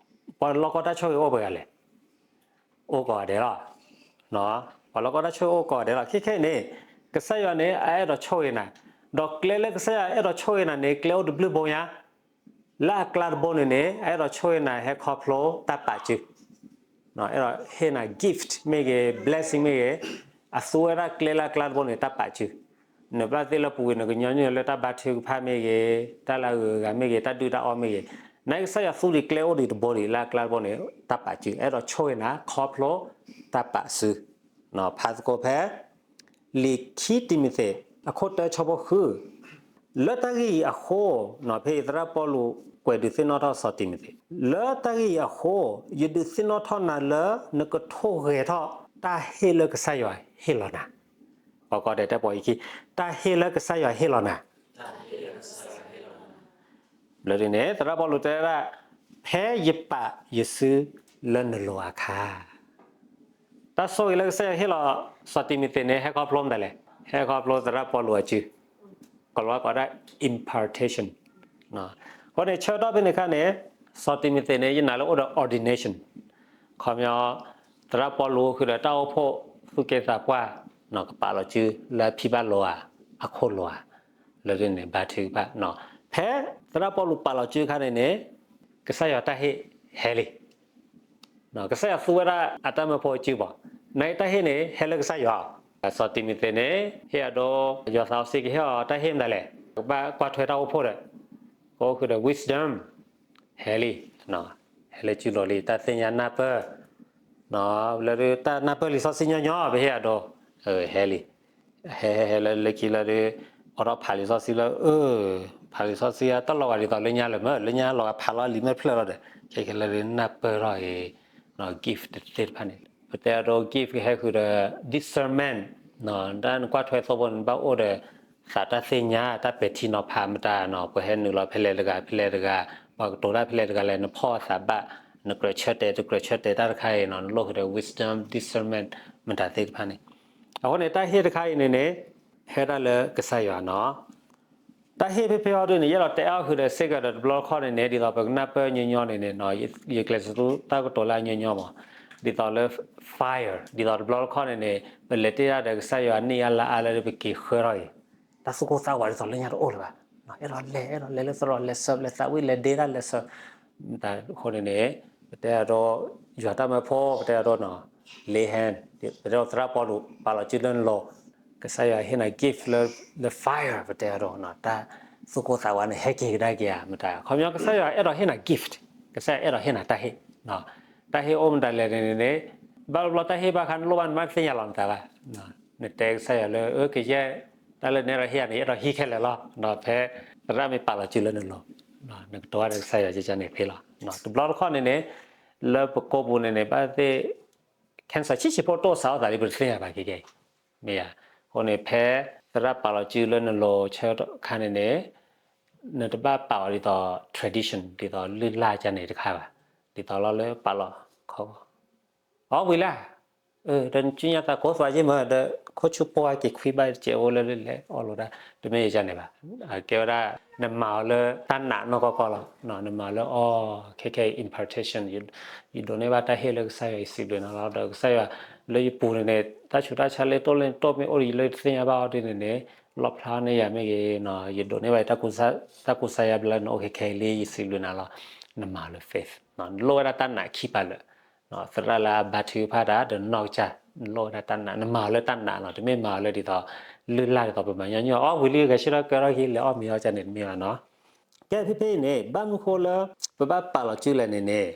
ပှၤလီၤကီတၢ်ဆိၣ်ဂ့ၤအိၣ်ပှဲၤဂၤလဲၣ်, အိၣ်ကိးဂၤဒဲးလီၤ. ပှၤလီၤကီတၢ်ဆိၣ်ဂ့ၤအိၣ်ကိးဂၤဒဲးလီၤ. ခဲခဲအံၤန့ၣ် ကစၢ်ယွၤန့ၣ် အအဲၣ်ဒိးဆိၣ်ဂ့ၤနၤ, ဒီးကျဲလၢကစၢ်ယွၤအဲၣ်ဒိးဆိၣ်ဂ့ၤနၤန့ၣ် ကျဲအိၣ်တဘျုးဘိညါ လၢအကျါတဘိန့ၣ်န့ၣ် အအဲၣ်ဒိးဆိၣ်ဂ့ၤနၤဟဲခီဖျိတၢ်ပာ်စု, အဲၣ်ဒိးဟ့ၣ်နၤ gift မ့ၢ်ဂ့ၤ blessing မ့ၢ်ဂ့ၤ, အသူဝဲဒၣ်ကျဲလၢအကျါတဘိန့ၣ် တၢ်ပာ်စု, နဘၣ်သ့ၣ်လၢပူၤကွံာ် နကညီနုၢ်လၢတၢ်ဘါထုကဖၣ်မ့ၢ်ဂ့ၤ, တၢ်လၢအဂုၤအဂၤမ့ၢ်ဂ့ၤ, တၢ်ဒုၣ်တၢ်အီၣ်မ့ၢ်ဂ့ၤ, နာ်က့ကစၢ်ယွၤသူဒံးကျဲအိၣ်ဒံးတဘိဒံးလၢအကျါတဘိန့ၣ် တၢ်ပာ်စု, အဲၣ်ဒိးဆိၣ်ဂ့ၤနၤခီဖျိတၢ်ပာ်စု, ဖးသကိးဖဲ လံာ်ခံတံၤမသ့း အခိၣ်တၢ ဆၢဖိဃု, လၢတၢ်ဂ့ၢ်အံၤအဃိ, ဖဲအံၤသရၣ်ပီလူးကွဲးဒုးသ့ၣ်နီၣ်ထီၣ်စီၤတံၤမသ့း, လၢတၢ်ဂ့ၢ်အံၤအဃိ, ယဒုးသ့ၣ်နီၣ်ထီၣ်နၤလၢနကထိၣ်ဂဲၤထီၣ်တၢ်ဟ့ၣ်လၢကစၢ်ယွၤဟ့ၣ်လီၤနၤ, ကီကီဒဲးတဲပိာ်အံၤခံ, တၢ်ဟ့ၣ်လၢကစၢ်ယွၤဟ့ၣ်လီၤနၤ ဘျီဒ်န့ၣ် သရၣ်ပီလူးတဲဝဲဒၣ်, ဖဲယပာ်ယစုလၢနလိၤအခါ, တၢ်ဆိၣ်ဂ့ၤလၢကစၢ်ယွၤဟ့ၣ်လီၤစီၤတံၤမသ့းန့ၣ် ဟဲခီဖျိမတၤလဲၣ်, ဟဲခီဖျိသရၣ်ပီလူးအစု, ကလီၤကိးဒၣ် impartation, အဃိန့ၣ် ဆၢကတီၢ်ဖဲန့ၣ်အခါန့ၣ်, စီၤတံၤမသ့းန့ၣ် ယနာ်လၢအိၣ်ဒီး ordination, ခီပညီ သရၣ်ပီလူးဃုာ်ဒီးတၢ်အိၣ်ဖှိၣ်သူၣ်က့သးပှၢ်, ကပာ်လီၤစုလၢဖံဘၣ်လိၤဧါ, အခိၣ်လိၤဧါ, လၢဒ်န့ၣ် ဘါထုကဖၣ်, ဖဲသရၣ်ပီလူးပာ်လီၤစုအခါန့ၣ်န့ၣ်, ကစၢ်ယွၤတၢ်ဟ့ၣ်ဟဲလံ, ကစၢ်ယွၤသူဝဲဒၣ်အတၢ်မၢဖိအစုဘၣ်, နာ်က့တၢ်ဟ့ၣ်န့ၣ် ဟဲလၢကစၢ်ယွၤ, စီၤတံၤမသ့းန့ၣ် ဟ့ၣ်အဒိ ယွၤသးစီဆှံကဟ့ၣ်အီၤတၢ်ဟ့ၣ်မတၤလဲၣ်, ကဘၣ်ကွၢ်ထွဲတၢ်အိၣ်ဖှိၣ်ဒီး, ကအိၣ်ဃုာ်ဒီး wisdom, ဟဲလံ, ဟဲလၢစုလိၤလံ တၢ်သ့ၣ်ညါနၢ်ပၢၢ်, လၢတၢ်နၢ်ပၢၢ်လံာ်စီဆှံညီညီ ပဟ့ၣ်အဒိ, ဟဲလံ, ဟဲဟဲဟဲလၢလၢခံလၢဒုး, အိးထီၣ်ဖးလံာ်စီဆှံလၢ, ဖးလံာ်စီဆှံတၢ်လီၤဂာ်ဒ်သိးလၢညါလၢၤမ့ၢ် လၢညါလီၤဂာ်ဖးလီၤလံာ်မ့ၢ်ဖျၢၣ်လီၤဒီး, ခဲခဲလၢဒုးနၢ်ပၢၢ်ထီၣ်ဂ့ၤ, gift သ့ၣ်တဖၣ်န့ၣ်, ပတဲအဒိ gift ကဟဲဃုာ်ဒီး discernment, တၢ်နကွၢ်ထွဲသိဖိန့ၣ် နဘၣ်အိၣ်ဒီး သးတၢ်သ့ၣ်ညါ တၢ်ပဲာ်ထံနီၤဖးမတၤနီၤ, ပှၤဟဲနုာ်လီၤဖဲလဲၣ်တဂၤ ဖဲလဲၣ်တဂၤ, ပှၤကတိၤတၢ်ဖဲလဲၣ်တဂၤလဲၣ် နဖီၣ်အသးဘၣ်, နကြၢးဆၢတဲာ် တကြၢးဆၢတဲာ်တၢ်တခါအံၤနီၤ နလိၣ်ဃုာ်ဒီး wisdom, discernment မတၤသ့ၣ်တဖၣ်န့ၣ်, အဃိန့ၣ် တၢ်ဟ့ၣ်တခါအံၤန့ၣ်န့ၣ်, ဟဲဒၣ်လၢကစၢ်ယွၤနီၤ တၢ်ဟ့ၣ်ဖဲဖဲအံၤဒ်န့ၣ် ယအဲၣ်ဒိးတဲအါဃုာ်ဒီးစ့ၢ်ကီးဒီးတဘျီတခီၣ်န့ၣ်န့ၣ် ဒ်သိးပကနၢ်ပၢၢ်ညီညီန့ၣ်န့ၣ်, ယကျဲးစၢးသူတၢ်ကတိၤလၢအညီညီမး, ဒ်သိးလၢ fire ဒ်သိးတဘျီတခီၣ်န့ၣ်န့ၣ် ပလဲၤတ့ၢ်တၢ်ဒီးကစၢ်ယွၤနံၣ်အါလါအါလၢပက့ၤဃၢထီၣ်အံၤ, တၢ်သူၣ်ကိၢ်သးဝးဒ်သိးလၢညါတအိၣ်လၢၤဘၣ်. အဲၣ်ဒိးလဲၤ အဲၣ်ဒိးလဲၤလၢသရိာ် လဲၤစၢၤ လဲၤသးဝံၣ် လဲၤဒ့တၢ် လဲၤစၢၤ တၢ်အဃိန့ၣ်န့ၣ် ပတဲအဒိ ယွၤတၢ်မၢဖိ ပတဲအဒိနီၤ lay hand ပတဲအဒိသရၣ်ပီလူး ပာ်လီၤစုလၢနလိၤ, ကစၢ်ယွၤဟ့ၣ်နၤ gift လၢ လၢ fire ပတဲအဒိ တၢ်သူၣ်ကိၢ်သးဝးန့ၣ် ဟဲက့ၤကဒါက့ၤဧါ မတၤ ခီပညီကစၢ်ယွၤအဲၣ်ဒိးဟ့ၣ်နၤ gift, ကစၢ်ယွၤအဲၣ်ဒိးဟ့ၣ်နၤတၢ်ဟ့ၣ်, တၢ်ဟ့ၣ်အိၣ်မတၤလဲၣ်န့ၣ်န့ၣ် ဘၣ်တဘျီတၢ်ဟ့ၣ်ဘၣ်ခါနလိၣ်ဘၣ်နမ့ၢ်သ့ၣ်ညါလီၤမတၤဘၣ်, နတဲကစၢ်ယွၤလၢ အၢ ကယဲၢ် တၢ်လၢနအဲၣ်ဒိးဟ့ၣ်ယၤန့ၣ် အဲၣ်ဒိးဟံးခဲလၢာ်လီၤ, ဖဲသရၣ်မ့ၢ်ပာ်လီၤစုလၢနလိၤ နကတိၤတၢ်ဒီးကစၢ်ယွၤကန့ၣ်သ့လီၤ. တဘျီတခီၣ်န့ၣ်န့ၣ် လၢပကိာ်ပူၤန့ၣ်န့ၣ် ဘၣ်သ့ၣ် cancer ဆံးဆံးဖိတိၢ်စးအီၣ်သးလံ ပတသ့ၣ်ညါဘၣ်ခဲကဲအံၤ, မ့ၢ်ဧါ. အဃိန့ၣ် ဖဲသရၣ်ပာ်လီၤစုလၢနလိၤဆၢခါန့ၣ်န့ၣ် နတဘၣ်ပာ်အီၤဒ်သိး tradition ဒ်သိးလုၢ်လၢ်ကန့ၣ်တခါဘၣ်, ဒ်သိးလီၤလၢပာ်လီၤခီ အီၣ်ဝံၤလၢ ဒီးနစုညါသးကိးသွးက့မ့ၢ် ဒီးခိၣ်ဆူၣ်ပိၢ်အက့ၤခွံဘၣ်တစဲးအိၣ်လၢလၢလဲၤအီၣ်လိာ်တၢ် တမ့ၢ်ယကန့ၣ်ဘၣ်. ကဲဝဲဒၣ် နမၤအီၤလၢတၢ်နာ်နီၢ်ကီၢ်ကီၢ်လီၤ. နမၤအီၤလၢအီ ခဲခဲအံၤ impartation ယဒိးန့ၢ်ဘၣ်တၢ်ဟ့ၣ်လၢကစၢ်ယွၤယစံးဘျုးနၤလီၤ. ဒီးကစၢ်ယွၤလၢယပူၤန့ၣ်န့ၣ် တၢ်ဆူးတၢ်ဆါလၢတိၢ်လၢတိၢ်မ့ၢ်အိၣ်ဒီး ယလၢယတသ့ၣ်ညါဘၣ်အီၤဒ်န့ၣ်န့ၣ် လီၣ်ဖျါန့ၢ်ယၤမ့ၢ်ဂ့ၤ, ယဒိးန့ၢ်ဘၣ်ယတၢ်ကူစါယါဘျါလၢနအိၣ်ခဲခဲအံၤလံ ယစံးဘျုးနၤလီၤ. နမၤအီၤလၢ faith နလိၣ်ဝဲဒၣ်တၢ်နာ်ခံပာ်လၢာ် သရၣ်လၢအဘါထုကဖၣ်တၢ်ဒီးနီၢ်ကစၢ် နလိၣ်ဝဲဒၣ်တၢ်နာ် နမၤအီၤလၢတၢ်နာ်လီၤ. တမ့ၢ်မၤအီၤလၢဒ်သိး လုၢ်လၢ်ဒ်သိးပမၤညီနုၢ်အီၣ်ဝံၤလံဂဲၤဆၢထၢၣ်ကဲထီၣ်က့ၤ လဲၤအီၣ်မ့ၤအီၣ်ကန့ၣ်တမ့ၢ်ဘၣ်နီၤ. ကဲဖဲဖဲအံၤန့ၣ် ဘၣ်မနုၤဃိလၢ ပဘၣ်ပာ်လီၤစုလဲၣ်န့ၣ်န့ၣ်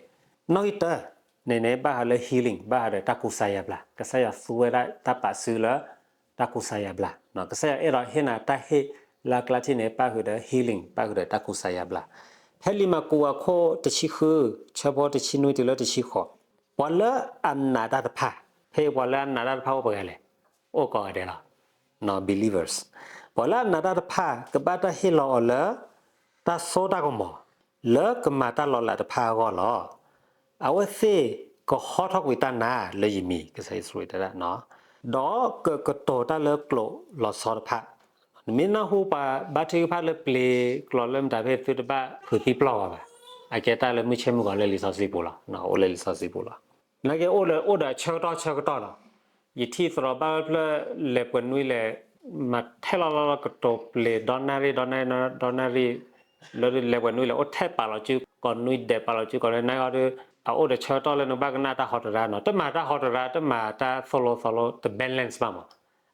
နီၣ်ဂံၢ်တၢန့ၣ်န့ၣ် ဘၣ်ဃးလၢ healing ဘၣ်ဃးဒီးတၢ်ကူစါယါဘျါ ကစၢ်ယွၤသူဝဲဒၣ်တၢ်ပာ်စုလၢ တၢ်ကူစါယါဘျါ ကစၢ်ယွၤအဲၣ်ဒိးဟ့ၣ်နၤတၢ်ဟ့ၣ်လၢအကျါထံၣ်န့ၣ် ပၣ်ဃုာ်ဒီး healing ပၣ်ဃုာ်ဒီးတၢ်ကူစါယါဘျါ. ဖဲလံာ်မၢ်ကူးအခိၣ်တဆံဃု ဆၢဖိတဆံနွံတုၤလၢတဆံဃိး, ပှၤလၢအနာ်တၢ်တဖၣ်, ဖဲပှၤလၢအနာ်တၢ်တဖၣ်အိၣ်ပှဲၤဂၤလဲၣ်, အိၣ်ကိးဂၤဒဲးလီၤ, believers. ပှၤလၢအနာ်တၢ်တဖၣ် ကဘၣ်တၢ်ဟ့ၣ်လီၤအီၤလၢ တၢ်စိတၢ်ကမီၤ လၢကမၤတၢ်လီၤလးတဖၣ်အဂီၢ်လီၤ. အဝဲသ့ၣ်ကဟီထီၣ်ကွံာ်တၢ်နာ်လၢယမံၤ ကစၢ်ယ့ၣ်ၡူးခရံာ်တဲဒၣ်, ဒီးကကတိၤတၢ်လၢကျိာ်လီၤဆီတဖၣ်. နမ့ၢ်နၢ်ဟူပှၤဘါထုကဖၣ်လၢပျ့ၤကျိာ်လၢမတၤဖဲသုတဘၣ်ဖုးသံပျီၢ်ဂီၤဘၣ်. အကဲတၢ်လၢမုၢ်ဆ့ၣ်မုၢ်ဂီၤလၢလံာ်စီဆှံပူၤလီၤ, အိၣ်လၢလံာ်စီဆှံပူၤလီၤ. နာ်က့အိၣ်ဒီး အိၣ်ဒီးအဆၢကတီၢ်ဆၢကတီၢ်လီၤ. ယထံၣ်သရိာ်ဘၣ်ဖျၢၣ်လဲၤပှဲၤနွံလဲၣ်, မၤထဲလီၤလီၤလီၤကတိၤပျ့ၤဒီနၣ်ရံၣ်ဒီနၣ်ရံၣ်ဒီနၣ်ရံၣ်, လၢလဲၤပှဲၤနွံလဲၣ် အိၣ်ထဲပာ်လီၤစု ကိးနွံဒဲးပာ်လီၤစု ကိးလၢနၢ်ဂီၢ်ဒီး အအိၣ်ဒီးဆၢကတီၢ်လၢနဘၣ်ကနၣ်တၢ်ဟီတရါနီၤ, တမၤတၢ်ဟီတရါ တမၤတၢ်သိၣ်လိသီလိ တ balance ဘၣ်မး.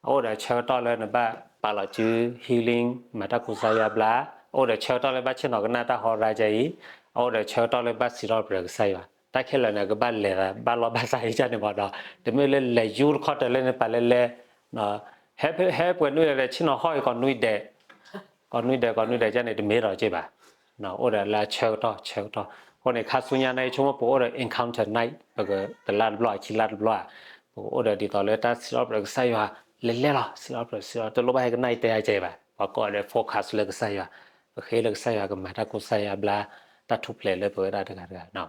အအိၣ်ဒီးဆၢကတီၢ်လၢနဘၣ်ပာ်လီၤစု healing မၤတၢ်ကူစါယါဘျါ, အအိၣ်ဒီးဆၢကတီၢ်လၢဘၣ်ဆ့ၣ်နီၤကနၣ်တၢ်ဟီရါကဲအံၤ, အအိၣ်ဒီးဆၢကတီၢ်လၢဘၣ်စံးထီၣ်ပတြၢၤကစၢ်ယွၤ, တၢ်ခဲလၢာ်န့ၣ် ကဘၣ်လဲၤဘၣ်လီၢ်ဘၣ်စးအံၤကန့ၣ်မးဒီး တမ့ၢ်လၢလဲၤယူတခီတၢၤလၢနပာ်လဲၤလဲၤ ဟဲပှဲၤနွံလဲၣ်ဒီး ဆ့ၣ်နီၤဟီၣ်အံၤကိးနွံဒဲး ကိးနွံဒဲး ကိးနွံဒဲးကန့ၣ် တမ့ၢ်ဒီးက့ဘၣ်. အိၣ်ဒီးလၢအဆၢကတီၢ်ဆၢကတီၢ်. အဃိန့ၣ် ခါဆူညါန့ၣ် ဆိကမိၣ်ပအိၣ်ဒီး encounter night ပကတလါတဘျီ ခံလါတဘျီဧါ, ပကအိၣ်ဒီးဒ်သိးလၢတၢ်စံးထီၣ်ပတြၢၤကစၢ်ယွၤ လဲၤလဲၤလီၤ စံးထီၣ်ပတြၢၤ စံးထီၣ် တလိၣ်ဘၣ်ဟဲကနၣ်ယတဲယၤကဲဘၣ်. ပှၤကိးဂၤဒဲး focus လၢကစၢ်ယွၤ, ပဃ့လၢကစၢ်ယွၤကမၤတၢ်ကူစါယါဘျါ တၢ်ထူၣ်ဖျဲးလၢပဝဲဒၣ်တဂၤတဂၤ,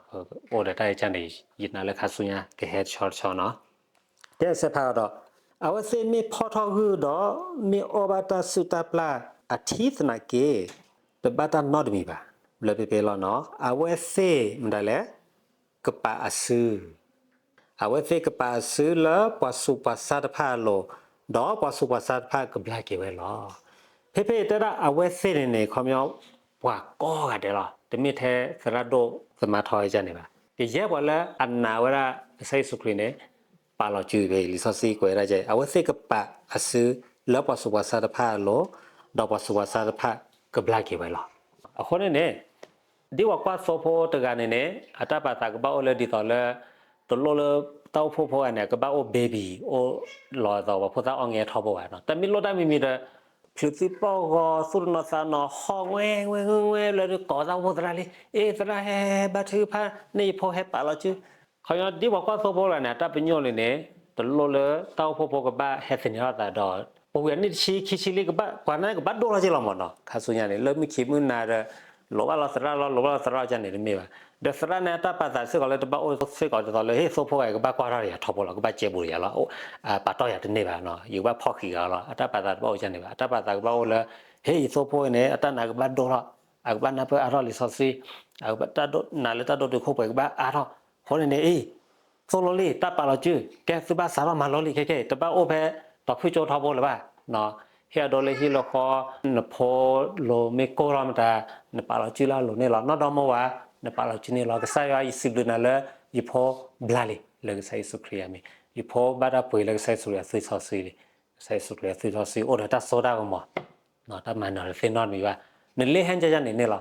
ပအိၣ်ဒီးတၢ်အံၤကန့ၣ် ယနာ်လၢခါဆူညါကဟဲတဆီတဆီနီၤ. တဲစဲးဖးအီၤဒီး အဝဲသ့ၣ်မ့ၢ်ဖီၣ်ထီၣ်ဂုၢ်ဒီး မ့ၢ်အီၣ်ဘၣ်တၢ်စုၣ်တၢ်ပျၢ်အထံသနာ်က့ တဘၣ်တၢ်နီတမံၤဘၣ်. ဘျၢဖဲဖဲလီၤနီၤ. အဝဲသ့ၣ်မတၤလဲၣ် ကပာ်အစု အဝဲသ့ၣ်ကပာ်အစုလၢပှၤဆူးပှၤဆါတဖၣ်အလိၤ, ဒီးပှၤဆူးပှၤဆါတဖၣ်ကဘျါက့ၤဝဲလီၤ. ဖဲဖဲတဲဒၣ်အဝဲသ့ၣ်န့ၣ်န့ၣ် ခီပညီ ပှၤကိးဂၤဒဲးလီၤ. တမ့ၢ်ထဲသရၣ်ဒိၣ်သမါထီကန့ၣ်ဘၣ်. ကယဲၢ်ပှၤလၢအနာ်ဝဲဒၣ်ကစၢ်ယ့ၣ်ၡူးခရံာ်န့ၣ် ပာ်လီၤစုဖဲလံာ်စီဆှံကွဲးဝဲဒၣ်ကဲ အဝဲသ့ၣ်ကပာ်အစုလၢပှၤဆူးပှၤဆါတဖၣ်အလိၤ, ဒီးပှၤဆူးပှၤဆါတဖၣ်ကဘျါက့ၤဝဲလီၤ. အဃိန့ၣ်န့ၣ် ဒ်ပှၤကွၢ်သိဖိတဂၤန့ၣ်န့ၣ် အတၢ်ပာ်သးကဘၣ်အိၣ်လၢဒ်သိးလၢ တလိၣ်လၢတၢ်အိၣ်ဖှိၣ်ဖိဂၤန့ၣ် ကဘၣ်အိၣ် baby အိၣ်လီၤသိးပှၤဖိသၣ်အီၣ်ငဲထီဘိဘၣ်နီၤ. တၢ်မ့ၢ်လိၣ်တၢ်မံၤမံၤဒီး ဖျုးသံပျီၢ်ဂီၤ သူၣ်တနီၤသးနီၤ ဟီၣ်ငွဲငွဲငွဲငွဲလၢကိးသၣ်အိၣ်ဖှိၣ်သရၣ်လံ, အ့ သရၣ်ဟဲဘါထုကဖၣ်န့ၢ်ယဖိဟဲပာ်လီၤစု. ခီပညီဒ်ပှၤကွၢ်သိဖိတဂၤန့ၣ် အတၢ်ပညိၣ်န့ၣ်န့ၣ် တလိၣ်လၢတၢ်အိၣ်ဖှိၣ်ဖိကဘၣ်ဟဲသန့ၤထီၣ်သးဒီး ပဝံၤအနံၣ်တဆံခံဆံလံ ပှၤန့ၣ်ကဘၣ်ဒိၣ်ထီၣ်က့လီၤမးနီၤ. ခါဆူညါန့ၣ် လၢမုၢ်ခံမုၢ်နၤဒီး လိၣ်ဘၣ်လီၤသရၣ်လီၤ လိၣ်ဘၣ်လီၤသရၣ်ကန့ၣ်တမ့ၢ်ဘၣ်. ဒီးသရၣ်န့ၣ်အတၢ်ပာ်သးစ့ၢ်ကီးလၢတဘၣ်အိၣ်စ့ၢ်ကီးဒ်သိးလၢ ဟ့ၣ်သိဖိဂၤကဘၣ်ကွၢ်ထီၣ်ယၤထီဘိလီၤ ကဘၣ်ကဲဘူးယၤလီၤ ပာ်တီၢ်ယၤတန့ၢ်ဘၣ်နီၤ ယကဘၣ်ဖီၣ်ဃံးဂၤလီၤ အတၢ်ပာ်သးတဘၣ်အိၣ်ကန့ၣ်ဘၣ်. အတၢ်ပာ်သးကဘၣ်အိၣ်လၢ ဟ့ၣ်ယသိဖိန့ၣ် အတၢ်နာ်ကဘၣ်ဒိၣ်ထီၣ် အကဘၣ်နၢ်ပၢၢ်အါထီၣ်လံာ်စီဆှံ အကဘၣ်တၢ်နာ်လၢတၢ်ဒိၣ်တုာ်ခိၣ်ပှဲၤကဘၣ်အါထီၣ်. အဃိန့ၣ်န့ၣ် အံၤ သိၣ်လိလံ တၢ်ပာ်လီၤစု, ကဲသုဘၣ်စးထီၣ်မၤလိလံ ခဲကဲ တဘၣ်အိၣ်ဖဲတီၤဖုၣ်ကၠိထီဘိလၢၤဘၣ်. ဟ့ၣ်အဒိလၢဟံၣ်လၢဃီ, နဖိလိၤမ့ၢ်ကိၢ်ထီၣ်မတၤ, နပာ်လီၤစုလၢအလိၤန့ၣ်လီၤ. နီၢ်ဒီမါဝၤ, နပာ်လီၤစုန့ၣ်လီၤ. ကစၢ်ယွၤ ယစံးဘျုးနၤလၢ ယဖိဘျါလံ လၢကစၢ်ယ့ၣ်ၡူးခရံာ်အမံၤ, ယဖိဘၣ်တၢ်ပှ့ၤလၢကစၢ်ယ့ၣ်ၡူးခရံာ်အသွံၣ်စီဆှံလံ. ကစၢ်ယ့ၣ်ၡူးခရံာ်အသွံၣ်စီဆှံအိၣ်ဒီးတၢ်စိတၢ်ကမီၤ, တၢ်မၤနၢၤတသ့နီတမံၤဘၣ်. နလ့ဟဲကယန့ၣ်န့ၣ်လီၤ.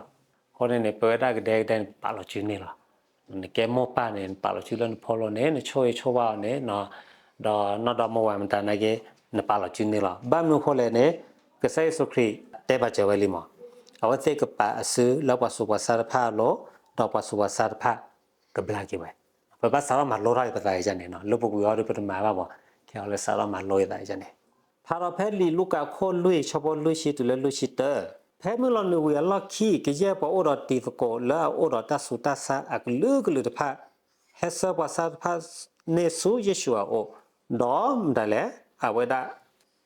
အဃိန့ၣ်န့ၣ် ပဝဲဒၣ်ကဒဲကဒဲန့ၣ် ပာ်လီၤစုန့ၣ်လီၤ. နကဲမိၢ်ပၢ်န့ၣ် နပာ်လီၤစုလၢနဖိလိၤန့ၣ် နဆိၣ်ဂ့ၤဆိၣ်ဝါအီၤန့ၣ်, ဒီးနီၢ်ဒီမါဝၤမတၤနာ်က့ နပာ်လီၤစုန့ၣ်လီၤ. ဘၣ်မနုၤအဃိလဲၣ်န့ၣ် ကစၢ်ယ့ၣ်ၡူးခရံာ်တဲဘၣ်စၢၤဝဲလံမး, အဝဲသ့ၣ်ကပာ်အစုလၢပှၤဆူးပှၤဆါတဖၣ်အလိၤ, ဒီးပှၤဆူးပှၤဆါတဖၣ်ကဘျါက့ၤဝဲ. ပဘၣ်စးထီၣ်မၤလိထီၣ်က့ၤပသးအံၤန့ၣ်, လၢပူၤကွံာ်အီၤဒီးပတမၤဘၣ်မး, ခဲအီၤလၢစးထီၣ်မၤလိက့ၤသးအံၤန့ၣ် ဖးထီၣ်ဖဲလံာ်လူၤကၣ်ခိၣ်လွံၢ် ဆၢဖိလွံၢ်ဆံတုၤလၢလွံၢ်ဆံတၢ, ဖဲမုၢ်လီၤနုာ်ဝံၤအလီၢ်ခံ ကယဲၢ်ပှၤအိၣ်ဒီးတံၤသကိးလၢအအိၣ်ဒီးတၢ်ဆူးတၢ်ဆါအကလုာ်ကလုာ်တဖၣ် ဟဲဆှၢပှၤဆါတဖၣ်န့ၣ်ဆူယ့ၣ်ၡူးအအိၣ်, ဒီးမတၤလဲၣ်, အဝဲဒၣ်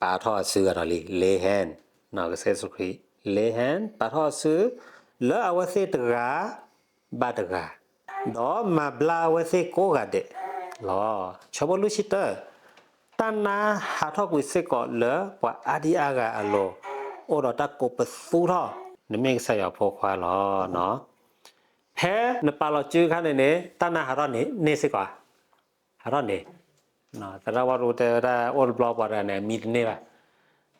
ပာ်ထီၣ်အစုဂၤဒီးလံ, lay hand, ကစၢ်ယ့ၣ်ၡူးခရံာ် lay hand ပာ်ထီၣ်အစု လၢအဝဲသ့ၣ်တဂၤဘၣ်တဂၤ, ဒီးမၤဘျါအဝဲသ့ၣ်ကိးဂၤဒဲးလီၤ. ဆၢဖိလွံၢ်ဆံတၢ, တၢ်နါဟးထီၣ်ကွံာ်စ့ၢ်ကီးလၢပှၤအါဒံအါဂၤအလိၤ, အိၣ်ဒီးတၢ်ကိးပသူထီၣ်, နမ့ၢ်ကစၢ်ယွၤဖိခွါလီၤ. ဖဲနပာ်လီၤစုအခါန့ၣ်န့ၣ် တၢ်နါဟးထီၣ်န့ၣ်စ့ၢ်ကီး, ဟးထီၣ်န့ၣ်, သရၣ်ဝါရိတဲဝဲဒၣ် အိၣ်တဘျီပှၤတဂၤန့ၣ် အမံတန့ၢ်ဘၣ်,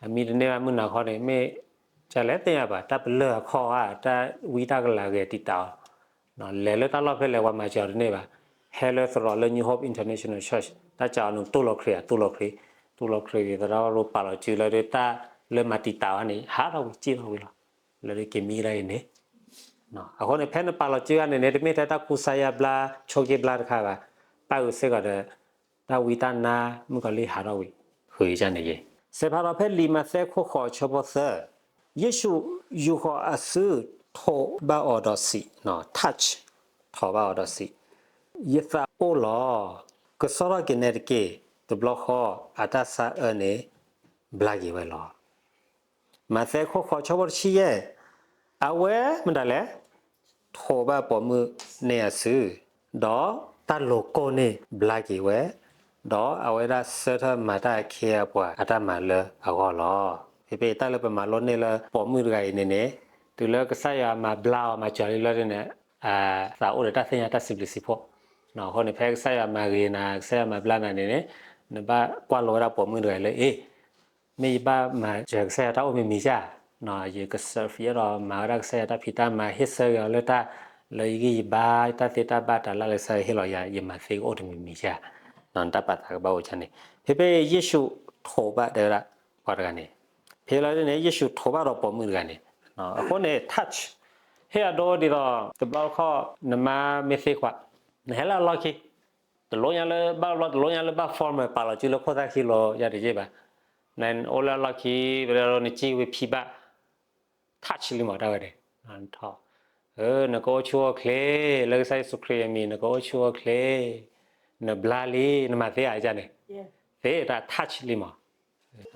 အမံတန့ၢ်ဘၣ် မုၢ်နၤခီန့ၣ် မ့ၢ်ကလဲၤသ့ၣ်ညါဘၣ် တၢ်ပလၢၢ်အခီၣ်ဧါ, တၢ်ဝံတၢ်ကလၤဂဲၤတံာ်တာ်အီၤ, လဲၤလၢတၢ်လီၢ်ဖဲလဲၣ် ပှၤမၤစၢၤအီၤတန့ၢ်ဘၣ်, ဟဲလၢသရိာ်လၢ New Hope International Church တၢ်စးအီၤန့ၣ် တူၢ်လိာ်ခရံာ်ဧါ, တူၢ်လိာ်ခရံာ်, တူၢ်လိာ်ခရံာ်န့ၣ် သရၣ်ဝါရိပာ်လီၤစုလၢဒ်တၢ်လၢမၤတံာ်တာ်အီၤန့ၣ် ဟးထီၣ်ကွံာ်စ့ၢ်ကီးဝံၤလီၤ, လၢဒ်က့ၤမံကဒါအံၤန့ၣ် အဃိန့ၣ် ဖဲနပာ်လီၤစုအခါန့ၣ်န့ၣ် တမ့ၢ်ထဲတၢ်ကူစါယါဘျါ ဆိးက့ဘျါတခါဘၣ်, ပၣ်ဃုာ်စ့ၢ်ကီးဒီး တၢ်ဝံတၢ်နါ မုၣ်ကီၤလံၢ်ဟးထီၣ်ဝံၤ ဃုာ်ကန့ၣ်က့ၤ, စဲးဖးထီၣ်ဖဲလံာ်မးသဲခိၣ်ဃိးဆၢဖိသၢ, ယ့ၣ်ၡူးယူာ်ဃီၤအစု ထိးဘၣ်အီၤဒီးစံး, touch, ထိးဘၣ်အီၤဒီးစံး, ယသးအိၣ်လီၤ, ကဆီထီၣ်က့ၤနဲတက့ၢ်, တဘျီဃီ အတၢ်ဆါအၢန့ၣ် ဘျါက့ၤဝဲလီၤ. မးသဲခိၣ်ဃိးဆၢဖိတဆံယဲၢ်, အဝဲမတၤလဲၣ်, ထိးဘၣ်ပိာ်မုၣ်န့ၢ်အစု, ဒီးတၢ်လိၤကိၢ်န့ၣ်ဘျါက့ၤဝဲ, ဒီးအဝဲဒၣ်ဆၢထၢၣ်မၤတၢ်အခ့အပှၤအတၢ်မၤလၢအဂီၢ်လီၤ. ဖဲဖဲအံၤတၢ်လၢပမၤလိန့ၢ်လၢပိာ်မုၣ်တဂၤအံၤန့ၣ်န့ၣ်, တုၤလၢကစၢ်ယွၤမၤဘျါအီၤမၤစၢၤလံလၢန့ၣ်, သးအိၣ်ဒီးတၢ်သ့ၣ်ညါတၢ်စံးဘျုးစံးဖှိၣ်, အဃိန့ၣ် ဖဲကစၢ်ယွၤမၤဂ့ၤနၤ ကစၢ်ယွၤမၤဘျါနၤန့ၣ်န့ၣ်, နဘၣ်ကွၢ်လိဝဲဒၣ်ပိာ်မုၣ်တဂၤအံၤလၢ အ့ မ့ၢ်ယဘၣ်မၤစၢၤကစၢ်ယွၤတၢ်အိၣ်မံၤမံၤဧါ, ယကစၢ်ဖံးအဲၣ်ဒိးမၤဝဲဒၣ်ကစၢ်ယွၤတၢ်ဖံးတၢ်မၤ ဟ့ၣ်ဆၢက့ၤအီၤလၢတၢ်လၢယဂံၢ်ယဘါ တၢ်သ့တၢ်ဘၣ်တၢ်လၢ်လၢကစၢ်ယွၤဟ့ၣ်လီၤယၤ ယမၤသ့ကအိၣ်တမံၤမံၤဧါ, တၢ်ပာ်သးကဘၣ်အိၣ်န့ၣ်, ဖဲဖဲယ့ၣ်ၡူးထိးဘၣ်တဲဝဲဒၣ်ပှၤတဂၤန့ၣ်, ဖဲလီၤဒ်န့ၣ် ယ့ၣ်ၡူးထိးဘၣ်ဒီးပိာ်မုၣ်တဂၤန့ၣ်, အဃိန့ၣ် touch ဟ့ၣ်အဒိဒ်သိး တဘျီတခီၣ် နမါမ့ၢ်သ့ခွး, နဟဲလၢအလီၢ်ခံ တလိၣ်ညါလၢဘၣ်ဘျီ တလိၣ်ညါလၢဘၣ် formal ပာ်လီၤစုလၢခိၣ်သၣ်ခံလိၤယၤတယ့ၢ်ဘၣ်, နအိၣ်လၢအလီၢ်ခံ ပတဲဒ်နစံၣ်ဝံၤဖံးဘၣ် touch လံမးတၢ်ဝဲန့ၣ်, နကအိၣ်ဆူၣ်အိၣ်ချ့ လၢကစၢ်ယ့ၣ်ၡူးခရံာ်အမံၤ နကအိၣ်ဆူၣ်အိၣ်ချ့, နဘျါလံ နမၤသ့ဧါယကန့ၣ်, သ့တၢ် touch လံမး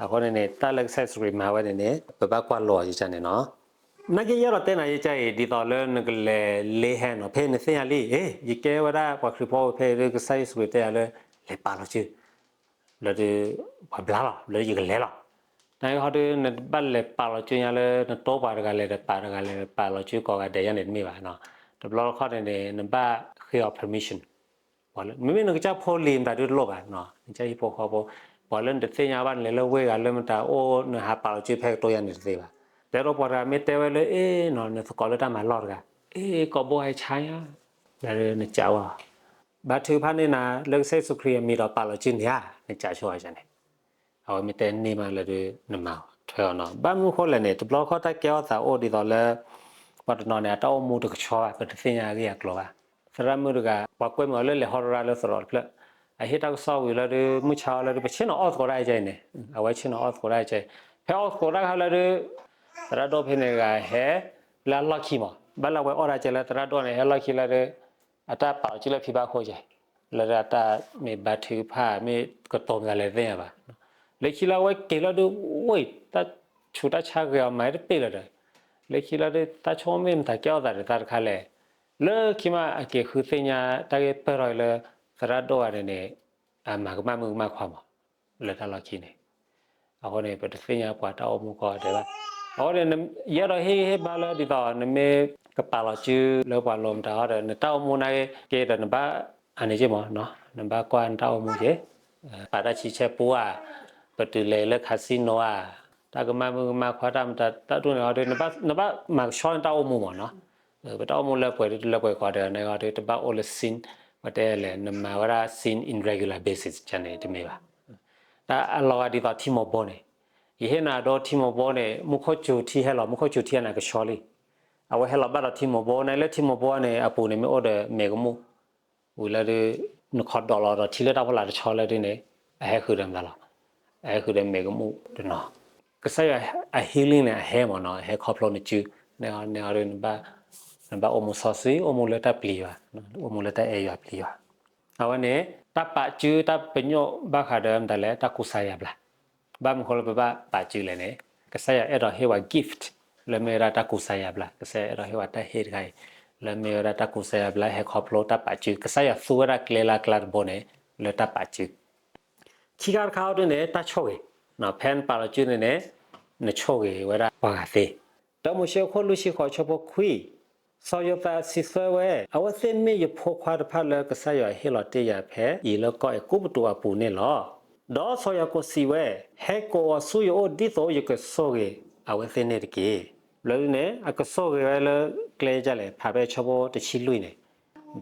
အဃိန့ၣ်န့ၣ် တၢ်လၢကစၢ်ယ့ၣ်ၡူးခရံာ်မၤဝဲန့ၣ်န့ၣ် ပဘၣ်ကွၢ်လိအီၤယကန့ၣ်နီၤ. နာ်က့ယအဲၣ်ဒိးတဲနၤယကအံၤ ဒ်သိးလၢနကလဲၤ lay hand နီၤ, ဖဲနသ့ၣ်ညါလံ အ့ ယကဲဝဲဒၣ်ပှၤခရံာ်ဖိ ဖဲဒ်ကစၢ်ယ့ၣ်ၡူးခရံာ်တဲယၤလၢ လဲၤပာ်လီၤစု လၢဒ် ပှၤဘျါလီၤ လၢယကလဲၤလီၤ. နာ်က့ဟီဒ် နဘၣ်လဲၤပာ်လီၤစုညါလၢ နတိပှၤတဂၤလဲၤဒီးပာ်တဂၤလဲၤဒီးပာ်လီၤစုကိးဂၤဒဲးယၤန့ၣ်တမ့ၢ်ဘၣ်. တဘျီတခီၣ်န့ၣ်န့ၣ် နဘၣ်ဃ့အီၤ permission မ့မ့ၢ်နကစၢ်ဖိလံၤမတၤဒုတလိၣ်ဘၣ်, နကစၢ်ဟံၣ်ဖိဃီဖိ, ပှၤလၢနတသ့ၣ်ညါဘၣ် နလဲၤလၢဝ့ၢ်ဂၤလၢမတၤအိၣ် နဟးပာ်လီၤစုဖဲကတိၤယၤန့ၣ်တသ့ဘၣ်. တဲဒိပှၤတဂၤမ့ၢ်တဲဝဲလၢ အ့နီၤ နသကိးလၢတၢ်မၤလီၢ်တဂၤ, အ့ ကိးဘိဟဲဆါညါ, လၢနကးဝဲ, ဘါထုကဖၣ်န့ၢ်နၤ လၢကစၢ်ယ့ၣ်ၡူးခရံာ်အမံၤဒီးပာ်လီၤစုန့ၣ်ဧါ, နကးဆိယၤန့ၣ် အဝဲမ့ၢ်တဲန့ၢ်မးလၢဒ်နမၤထွဲအီၤနီၤ. ဘၣ်မနုၤဃိလဲၣ်န့ၣ် တဘျီတခီၣ်တၢ်ကဲထီၣ်သးအိၣ်ဒ်သိးလၢ ပှၤတနီၤန့ၣ် အတၢ်အိၣ်မူတကဆှီဘၣ် ပတသ့ၣ်ညါအဂ့ၢ်အကျိၤဘၣ်. သရၣ်မုၣ်တဂၤ ပှၤကွဲမုာ်အီၤလၢလဲၤဟီတရါလၢသရိာ်တဖျၢၣ်, အဟ့ၣ်တၢ်ကစီၣ်ဝံၤလၢဒ် မုၢ်ဆါအီၤလၢဒ် ပဆ့ၣ်နီၤအီၣ်သကိးတၢ်အံၤကဲအံၤန့ၣ်, အဝဲဆ့ၣ်နီၤအီၣ်သကိးတၢ်အံၤကဲအံၤ, ဖဲအီၣ်သကိးတၢ်ခါလၢဒ် သရၣ်ဒိၣ်ဖဲန့ၣ်တဂၤဟဲ လၢအလီၢ်ခံမး ဘၣ်လၢအဝဲအီၣ်ဒၣ်ကဲလၢသရၣ်ဒိၣ်န့ၣ် ဟဲလီၢ်ခံလၢဒ် အတၢ်ပာ်လီၤစုလၢဖံဘၣ်ခိၣ်ကဲ လၢဒ်အတၢ်မ့ၢ်ဘါထုကဖၣ် မ့ၢ်ကတိၤမတၤလဲၣ်တသ့ၣ်ညါဘၣ်. လၢခံလၢအဝဲက့ၤလီၤဒ် ဝ့ၢ် တၢ်ဆူးတၢ်ဆါဂ့ၤအီၤမၤတပ့ၢ်လၢၤဒီး လၢခံလၢဒ် တၢ်ဆိကမိၣ်မ့ၢ်မတၤကဲထီၣ်သးဒီးတၢ်တခါလဲၣ်. လၢခံမးအက့ၤဃုသ့ၣ်ညါတၢ်ဂ့ၢ်ပၢၢ်ထီၣ်အံၤလၢ သရၣ်ဒိၣ်ဂၤန့ၣ်န့ၣ် အမၤကမၣ်မုၣ်ကမၣ်ခွါမး လၢတၢ်လီၢ်ခံန့ၣ်. အဃိန့ၣ် ပတသ့ၣ်ညါပှၤတၢ်အိၣ်မူကီဒဲးဘၣ်. အဃိန့ၣ် ယအဲၣ်ဒိးဟ့ၣ်ဂံၢ်ဟ့ၣ်ဘါလၢဒ်သိး နမ့ၢ်ကပာ်လီၤစုလၢပှၤလိၤမတၤအီၤဒီး နတၢ်အိၣ်မူနာ်က့ဒီး နဘၣ်အန့ၣ်က့မး, နဘၣ်ကွၢ်နတၢ်အိၣ်မူက့, ပာ်တၢ်ဆံဆဲပူဧါ, ပတုၤလဲၤလၢ casino ဧါ, တၢ်ကမၣ်မုၣ်ကမၣ်ခွါတၢ်မတၤတၢ်ဒ်န့ၣ်အီၤဒီး နဘၣ်မၤကဆှီနတၢ်အိၣ်မူမးနီၤ. ပတၢ်အိၣ်မူလၢပှဲၤဒ်တလၢပှဲၤကီဒဲးန့ၣ်အီၤဒီး တဘၣ်အိၣ်လၢ scene ပတဲလဲၣ် နမၤဝဲဒၣ် scene in regular basis န့ၣ်တမ့ၢ်ဘၣ်. တၢ်အလီၤဂာ်ဒ်သိးထံမိၢ်ဘိန့ၣ်, ယဟ့ၣ်နၤဒိထံမိၢ်ဘိန့ၣ် မူခိၣ်စူၤထံဟဲလီၤ, မူခိၣ်စူၤထံန့ၣ်ကဆှီလံ. အဝဲဟဲလီၤဘၣ်ဒီးထံမိၢ်ဘိန့ၣ် လၢထံမိၢ်ဘိန့ၣ် အပူၤန့ၣ်မ့ၢ်အိၣ်ဒီးမဲာ်ကမူၣ် ဝံၤလၢဒုး နခိးဒိးလီၤဒီးထံလၢတၢ်ဖီလာ်တဆီလၢဒုးန့ၣ် အဟဲဃုာ်ဒီးမတၤလီၤ, အဟဲဃုာ်ဒီးမဲာ်ကမူၣ်တနီၤ. ကစၢ်ယွၤအ healing န့ၣ် အဟဲမးနီၤ, အဟဲခီဖျိနစု, န့ၣ်အီၤဒုး နဘၣ်အိၣ်မူစီဆှံ, အိၣ်မူလၢတၢ်ပျံၤယွၤ, အိၣ်မူလၢတၢ်အဲၣ်ယွၤပျံၤယွၤ. အဝဲန့ၣ် တၢ်ပာ်စုတၢ်ပညိၣ်ဘၣ်ဃးဒီးမတၤလဲၣ်, တၢ်ကူစါယါဘျါ. ဘၣ်မနုၤဃိလၢပဘၣ်ပာ်စုလဲၣ်န့ၣ်, ကစၢ်ယွၤအဲၣ်ဒိးဟ့ၣ်ဝဲ gift လၢမ့ၢ်ဝဲဒၣ်တၢ်ကူစါယါဘျါ, ကစၢ်ယွၤအဲၣ်ဒိးဟ့ၣ်ဝဲတၢ်ဟ့ၣ်တခါအံၤ လၢမ့ၢ်ဝဲဒၣ်တၢ်ကူစါယါဘျါ ဟဲခီဖျိတၢ်ပာ်စု, ကစၢ်ယွၤသူဝဲဒၣ်ကျဲလၢအကျါတဘိန့ၣ် လၢတၢ်ပာ်စု. ခံခါတခါအီၤဒုးန့ၣ် တၢ်ဆိၣ်ဂ့ၤ, ဖဲနပာ်လီၤစုန့ၣ်န့ၣ် နဆိၣ်ဂ့ၤဝဲဒၣ်ပှၤဂၤသ့. တၢမိၤၡ့အခိၣ်လွံၢ်ဆံဃိးဆၢဖိခွံ, စီၤယိၤသးစံးဆၢဝဲ, အဝဲသ့ၣ်မ့ၢ်ယဖိခွါတဖၣ်လၢကစၢ်ယွၤဟ့ၣ်လီၤတ့ၢ်ယၤဖဲအံၤလၢကီၢ်အဲၤကူပတူးအပူၤန့ၣ်လီၤ. ဒီးစီၤယၤကိာ်စံးဝဲ, ဟဲကိးအီၤဆူယအိၣ်ဒ်သိးယကဆိၣ်ဂ့ၤအဝဲသ့ၣ်န့ၣ်တက့ၢ်. ဘျီဒုးန့ၣ် အကဆိၣ်ဂ့ၤဝဲလၢကျဲဒ်လဲၣ် ဖးဖဲဆၢဖိတဆံလွံၢ်န့ၣ်,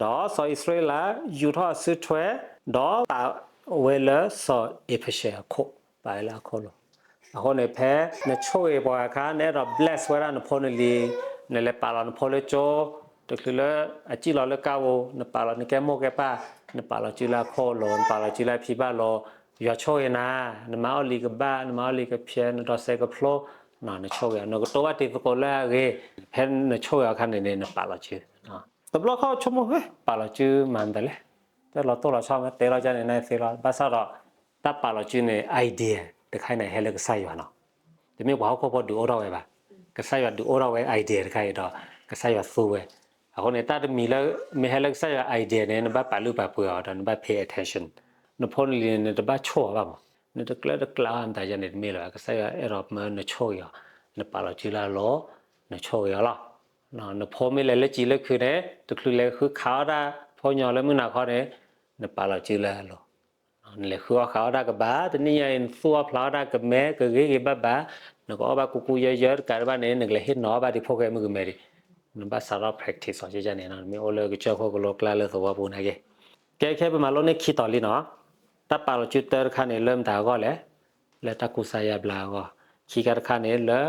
ဒီးစီၤအံၣ်စရ့လးယူာ်ထီၣ်အစုထွဲ, ဒီးပာ်ဝဲလၢစီၤအ့ၤဖၡဲၣ်အခိၣ်, ပာ်ဝဲလၢအခိၣ်လိၤ. အဃိန့ၣ် ဖဲနဆိၣ်ဂ့ၤပှၤအခါ နအဲၣ်ဒိး bless ဝဲဒၣ်နဖိနလံၤ, နလဲၤပာ်လီၤနဖိလၢကၠိ, တချုးလၢအစံၣ်လီၤလၢကါပူၤ, နပာ်လီၤနကဲမိၢ်ကဲပၢ်, နပာ်လီၤစုလၢအခိၣ်လိၤ, နပာ်လီၤစုလၢအဖံဘၣ်လိၤ, ယွၤဆိၣ်ဂ့ၤနၤ, နမၤအီၣ်လံာ်ကဘၣ်, နမၤအီၣ်လံာ်ကဖျဲး, နဒိးစဲးကဖျိ, နဆိၣ်ဂ့ၤအီၤ, နကတိၤဘၣ်တံၤသကိးလၢအဂ့ၤ, ဖဲနဆိၣ်ဂ့ၤအီၤအခါန့ၣ်န့ၣ် နပာ်လီၤစု. တဘျီခီဆိကမိၣ် ပာ်လီၤစုမၤမတၤလဲၣ်, တဲလီၤတိၢ်လီၤဆီမး တဲလီၤကန့ၣ်န့ၣ်သ့လီၤ. ဘၣ်ဆၣ်ဒီး တၢ်ပာ်လီၤစုန့ၣ် idea တခါအံၤန့ၣ် ဟဲလၢကစၢ်ယွၤနီၤ. တမ့ၢ်ပှၤဟီၣ်ခိၣ်ဖိဒုးအိၣ်ထီၣ်ဝဲဘၣ်. ကစၢ်ယွၤဒုးအိၣ်ထီၣ်ဝဲ idea တခါအံၤဒီး ကစၢ်ယွၤသူဝဲ. အဃိန့ၣ် တၢ်တမံၤလၢ မ့ၢ်ဟဲလၢကစၢ်ယွၤ idea န့ၣ် နဘၣ်ပာ်လုၢ်ပာ်ပှ့ၤအီၤဒီး နဘၣ် pay attention. နဖိနလံၤန့ၣ် နတဘၣ်ဆိၣ်အီၤဘၣ်မး, နတကျၢတကျးအီၤမတၤယၤန့ၣ်တမ့ၢ်လၢၤဘၣ်. ကစၢ်ယွၤအဲၣ်ဒိးမၢနဆိၣ်ဂ့ၤအီၤ, နပာ်လီၤစုလၢအလိၤ, နဆိၣ်ဂ့ၤအီၤလီၤ. နဖိမ့ၢ်လဲၤလၢစံာ်လၢခုးန့ၣ် တချုးလဲၤဃုခးအီၣ်တၢ်ဖိညီလၢမုၢ်နၤခီန့ၣ် နပာ်လီၤစုလၢအလိၤ. နလဲၤဃုအီၣ်ဃုအီၣ်တၢ်ကဘၣ်, တနံၣ်ညါအံၤ နသူၣ်အီၣ်ဖျးအီၣ်တၢ်ကမဲ ကဂ့ၤဂ့ၤဘၣ်ဘၣ်, နကအီၣ်ဘၣ်ကူကူယၢယၢတကးတဘၣ်န့ၣ် နကလဲၤဟ့ၣ်နီၤအီၣ်ဘၣ်ဒံးဖိဃဲမုၣ်ကမဲဒံး. နဘၣ်စးထီၣ် practice အီၤန့ၣ်, နမ့ၢ်အိၣ်လၢကစၢၢ်ခိၣ်ကလိကျါလၢသဝီပူၤနာ်က့. ကဲခဲပမၤလိန့ၢ်ခံတီၤလံနီၤ. တၢ်ပာ်လီၤစုတၢတခါန့ၣ် လၢမတၤအဂီၢ်လဲၣ်, လၢတၢ်ကူစါယါဘျါအဂီၢ်. ခံခါတခါန့ၣ် လၢ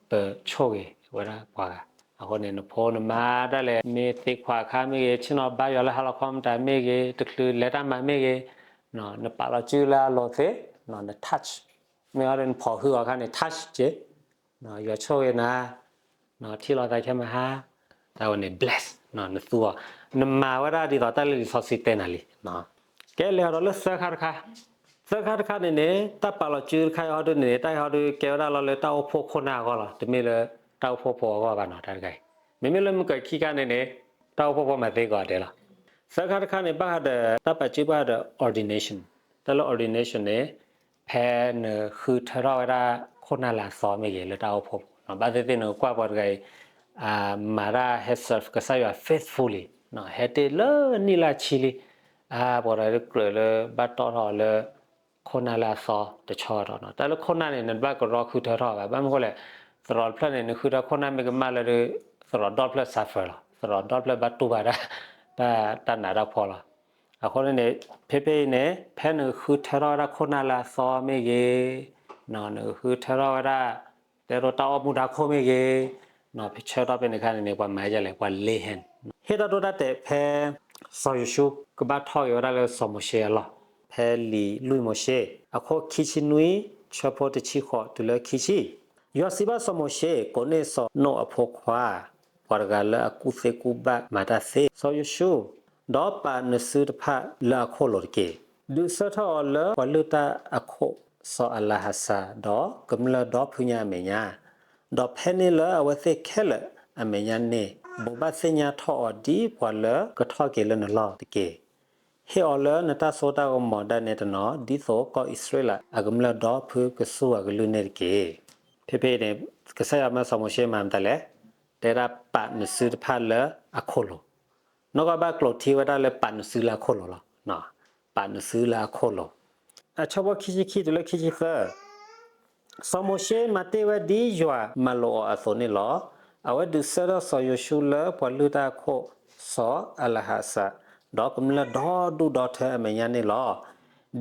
ပဆိၣ်ဂ့ၤဝဲဒၣ်ပှၤဂၤ. အဃိန့ၣ် နဖိနမါဒၣ်လဲာ် မ့ၢ်သံခွါအခါမ့ၢ်ဂ့ၤ, ဆ့ၣ်နီၤဘါယွၤလၢဟါလီၤခီမတၤမ့ၢ်ဂ့ၤ, တချုးလဲၤတၢ်မၤမ့ၢ်ဂ့ၤ, နပာ်လီၤစုလၢအလိၤသ့, န touch, မ့ၢ်အီၤဒီးနဖိးဟုအီၤအခါန့ၣ် touch က့ၤ ယွၤဆိၣ်ဂ့ၤနၤ, ထံၣ်လိာ်သးခဲမဟါ, တၢ်ဝဲန့ၣ် bless, နသူအီၤ, နမၤဝဲဒၣ်ဒ်သိးတၢ်လၢလံာ်စီဆှံတဲနၤလံ. ကဲလဲၤအီၤဒီးလၢသၢခါတခါ, သၢခါတခါန့ၣ်န့ၣ် တၢ်ပာ်လီၤစုတခါအံၤဟီဒုန့ၣ် တၢ်အံၤဟီဒုကဲဝဲဒၣ်လီၤလၢတၢ်အိၣ်ဖှိၣ်ခိၣ်နၢ်အဂီၢ်လီၤ. တမ့ၢ်လၢတၢ်အိၣ်ဖှိၣ်ဖိအဂီၢ်ဘၣ်နီၤ တၢ်တခါအံၤ. မ့မ့ၢ်လၢမုၢ်ကၢၤခံခါန့ၣ်န့ၣ် တၢ်အိၣ်ဖှိၣ်ဖိမၤသ့ကီးဒဲးလီၤ. သၢခါတခါန့ၣ် ဘၣ်ဃးဒီး တၢ်ပာ်စုဘၣ်ဃးဒီး ordination, တၢ်လၢ ordination န့ၣ် ဖဲနဃုထၢထီၣ်ဝဲဒၣ်ခိၣ်နၢ်လၢအသီမ့ၢ်ဂ့ၤ လၢတၢ်အိၣ်ဖှိၣ်ဖိ, ဘၣ်သ့ၣ်သ့ၣ်နကကွၢ်ပှၤတဂၤအံၤ မၤတၢ်ဟဲ serve ကစၢ်ယွၤ faithfully, ဟဲတ့ၢ်လၢနံၣ်လၢဆံလံ, ပှၤတဂၤတကြၢးလၢဘၣ်တီၣ်ထီၣ်လၢ ခိၣ်နၢ်လၢအသီတဆီဒီး, တၢ်လၢခိၣ်နၢ်န့ၣ် နတဘၣ်ကရီဃုထၢထီၣ်ဘၣ်. ဘၣ်မနုၤဃိလဲၣ်, သရိာ်တဖျၢၣ်န့ၣ် နဃုထၢခိၣ်နၢ်မ့ၢ်ကမၣ်လၢဒုး သရိာ်ဒီဖျၢၣ် suffer လီၤ. သရိာ်ဒီဖျၢၣ်ဘၣ်တူၢ်ဘၣ်တၢ် တၢ်နးတၢ်ဖှီၣ်လီၤ. အဃိန့ၣ်န့ၣ် ဖဲဖဲအံၤန့ၣ် ဖဲနဃုထၢထီၣ်ဝဲဒၣ်ခိၣ်နၢ်လၢအသီမ့ၢ်ဂ့ၤ, နဃုထၢထီၣ်ဝဲဒၣ် တဲဒိတၢ်အိၣ်မူဒါခိၣ်မ့ၢ်ဂ့ၤ, ဖဲဆၢကတီၢ်ဖဲန့ၣ်အခါန့ၣ်န့ၣ် ပှၤမၤဒ်လဲၣ်, ပှၤ lay hand, ဟ့ၣ်တၢ်ဒိတၢ်တဲာ်ဖဲ စီၤယိၤၡူ ကဘၣ်ထီၣ်က့ၤဝဲဒၣ်လၢစီၤမိၤၡ့အလီၢ်, ဖဲလံာ်လွံၢ်မိၤၡ့ အခိၣ်ခံဆံနွံ ဆၢဖိတဆံဃိးတုၤလၢခံဆံ, ယွၤစံးဘၣ်စီၤမိၤၡ့, ကိးန့ၢ်စီၤနိၣ်အဖိခွါ ပှၤတဂၤလၢအကူၣ်သ့ကူၣ်ဘၣ်မၤတၢ်သ့, စီၤယိၤၡူ, ဒီးပာ်နစုတဖၣ်လၢအခိၣ်လိၤတက့ၢ်. ဒုးဆၢထၢၣ်အီၤလၢပှၤလုၢ်တၢ်အခိၣ် စီၤအလၤဟးစၤ ဒီးကမျၢၢ်ဒီဖုညါအမဲာ်ညါ, ဒီးဖဲန့ၣ်လၢအဝဲသ့ၣ်ခဲလၢာ်အမဲာ်ညါန့ၣ် ဘိးဘၣ်သ့ၣ်ညါထီၣ်အီၤဒ်ပှၤလၢကထီၣ်က့ၤလၢနလီၢ်တက့ၢ်. ဟ့ၣ်အီၤလၢနတၢ်စိတၢ်ကမီၤဒၣ်နဲတနီၤ, ဒ်သိးကီၢ်အံၣ်စရ့လးအကမျၢၢ်ဒီဖုကစူၢ်အကလုၢ်န့ၣ်တက့ၢ်. ဖဲဖဲန့ၣ် ကစၢ်ယွၤမၢစီၤမိၤၡ့မၤမတၤလဲၣ်, တဲဒၣ်ပာ်နစုတဖၣ်လၢအခိၣ်လိၤ. နီၢ်ကီၢ်ဘၣ်ကျိာ်ထံဝဲဒၣ်လၢပာ်နစုလၢအခိၣ်လိၤလီၤ. ပာ်နစုလၢအခိၣ်လိၤ. အဆၢဖိခံဆံခံတုၤလၢခံဆံသၢ စီၤမိၤၡ့မၤတ့ၢ်ဝဲဒ်ယွၤမၤလိာ်အီၤအသိးန့ၣ်လီၤ. အဝဲဒုးဆှၢထီၣ်စီၤယိၤၡူလၢပှၤလုၢ်တၢ်အခိၣ်, စီၤအလဟးစး, ဒီးကမျၢၢ်ဒီဒူၣ်ဒီထၢအမဲာ်ညါန့ၣ်လီၤ.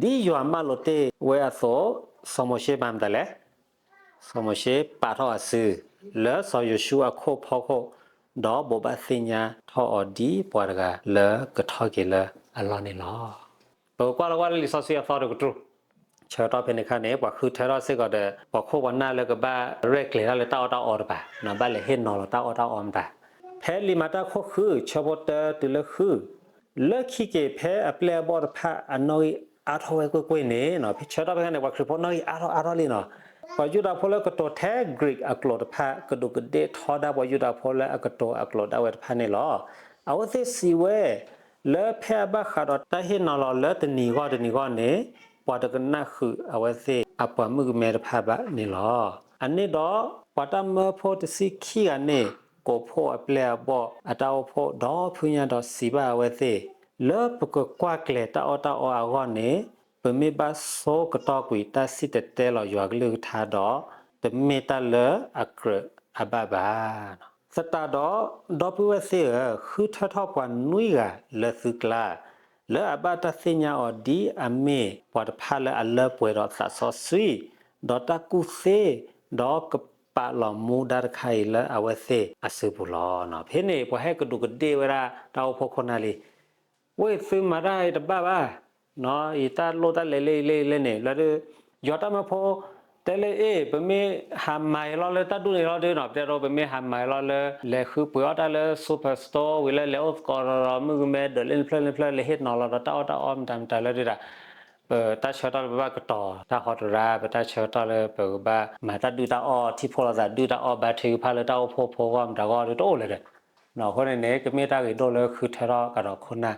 ဒ်ယွၤမၤလိာ်တ့ၢ်ဝဲအသိး, စီၤမိၤၡ့မၤမတၤလဲၣ်. စီၤမိၤၡ့ပာ်ထီၣ်အစု လၢစီၤယိၤၡူအခိၣ်ဖီခိၣ်, ဒီးဘိးဘၣ်သ့ၣ်ညါထီၣ်အီၤဒ်ပှၤတဂၤလၢကထီၣ်က့ၤလၢအလီၢ်န့ၣ်လီၤ. ပကကွၢ်လီၤကွၢ်လၢလံာ်စီဆှံအသီတကတြူၢ်, ဆၢကတီၢ်ဖဲန့ၣ်အခါန့ၣ် ပှၤဃုထၢထီၣ်စ့ၢ်ကီးဒီး ပှၤခိၣ်ပှၤနၢ်လၢကဘၣ်ရဲၣ်ကျဲၤတၢ်လၢတၢ်အီၣ်တၢ်အီတပၤ, ဘၣ်လဲၤဟ့ၣ်နီၤလီၤတၢ်အီၣ်တၢ်အီမတၤ. ဖဲလံာ်မၤတၢ်ခိၣ်ဃု ဆၢဖိတၢတုၤလၢဃု, လၢခံက့ၤဖဲအပျဲၢ်အဘီၣ်တဖၣ်အနီၣ်ဂံၢ်အါထီၣ်ဝဲကွ့ၢ်ကွ့ၢ်န့ၣ်, ဖဲဆၢကတီၢ်ဖဲန့ၣ် ပှၤခရံာ်ဖိနီၣ်ဂံၢ်အါထီၣ်အါထီၣ်လံနီၤ. ပှၤယူဒၤဖိလၢကတိၤထဲ Greek အကျိာ်တဖၣ် ကဒူးကဒ့ၣ်ထီဒါပှၤယူဒၤဖိလၢအကတိၤအကျိာ်ဒၣ်ဝဲတဖၣ်န့ၣ်လီၤ. အဝဲသ့ၣ်စံးဝဲ လၢဖဲအဘၣ်ဃးဒီးတၢ်ဟ့ၣ်နီၤလီၤလၢတနံၤဂီၢ်တနံၤဂီၢ်န့ၣ်, ပှၤတကနၣ်ဃုာ်အဝဲသ့ၣ်အပှၤမုၣ်ကမဲတဖၣ်ဘၣ်န့ၣ်လီၤ. အန့ၣ်ဒီး ပှၤတၢ်မၢဖိတဆံခံဂၤန့ၣ် ကိးဖှိၣ်အပျဲၢ်အဘီၣ်အတၢ်အိၣ်ဖှိၣ်ဒီဖုညါဒီးစံးဘၣ်အဝဲသ့ၣ်, လၢပကကွၢ်ကျဲၤတၢ်အီၣ်တၢ်အီအဂီၢ်န့ၣ်, ပမ့ၢ်ဘၣ်ဆိကတီၢ်ကွံာ်တၢ်စံၣ်တဲၤတဲလီၤယွၤကလုၢ်ကထါဒီး, တမ့ၢ်တၢ်လၢအကြၢးအဘၣ်ဘၣ်. သတးဒီး, ဒီပုၢ်ဝဲၢ်သ့ၣ်ဧၢ, ဃုထၢထီၣ်ပှၤနွံဂၤလၢသုကျါ, လၢအဘၣ်တၢ်သ့ၣ်ညါအီၤဒ်အမ့ၢ်ပှၤတဖၣ်လၢအလၢပှဲၤဒီးသးစီဆှံ, ဒီးတၢ်ကူၣ်သ့, ဒီးကပာ်လီၤမူဒါတခါအံၤလၢအဝဲသ့ၣ်အစုပူၤလီၤ. ဖဲန့ၣ် ပှၤဟဲကဒူးကဒ့ၣ်ဝဲဒၣ်တၢ်အိၣ်ဖှိၣ်ခိၣ်နၢ်လံ ဝဲသုမၤတၢ်အံၤတဘၣ်ဘၣ်, ယတၢ်လိၣ်တၢ်လဲၤလၢအံၤလၢအံၤလၢန့ၣ် လၢဒုး, ယွၤတၢ်မၢဖိတဲလၢအ့ၣ် ပမ့ၢ်ဟးမၤအံၤလီၤလၢတၢ်ဒူၣ်န့ၣ်လီၤဒုးနီၤ, ပတဲဒိ ပမ့ၢ်ဟးမၤအံၤလီၤလၢ လဲၤဃုပှ့ၤအီၣ်တၢ်လၢ superstore ဝံၤလၢလဲၤအိၣ်သကိးဒီးမုၣ်ကမဲဒီးလၢနဖျၢၣ်လၢနဖျၢၣ် လဲၤဟ့ၣ်နီၤလီၤဒီးတၢ်အီၣ်တၢ်အီမတၤမတၤလၢဒုးဒၣ် ပတၢ်ဆၢကတီၢ်လၢပဘၣ်ကတီၤတၢ်ဟီတရါ, ပတၢ်ဆၢကတီၢ်လၢပကဘၣ်မၤတၢ်ဒုၣ်တၢ်အီၣ် ထံၣ်ဖိလိာ်သးဒုၣ်တၢ်အီၣ် ဘါထုကဖၣ်လၢတၢ်အိၣ်ဖှိၣ်ဖိအဂီၢ်မတၤအဂီၢ်ဒုးတအိၣ်လၢၤဒီး, အဃိန့ၣ်န့ၣ် ကမ့ၢ်တၢ်ဂ့ၤဒိၣ်လၢဃုထၢထီၣ်ကဒီးခိၣ်နၢ်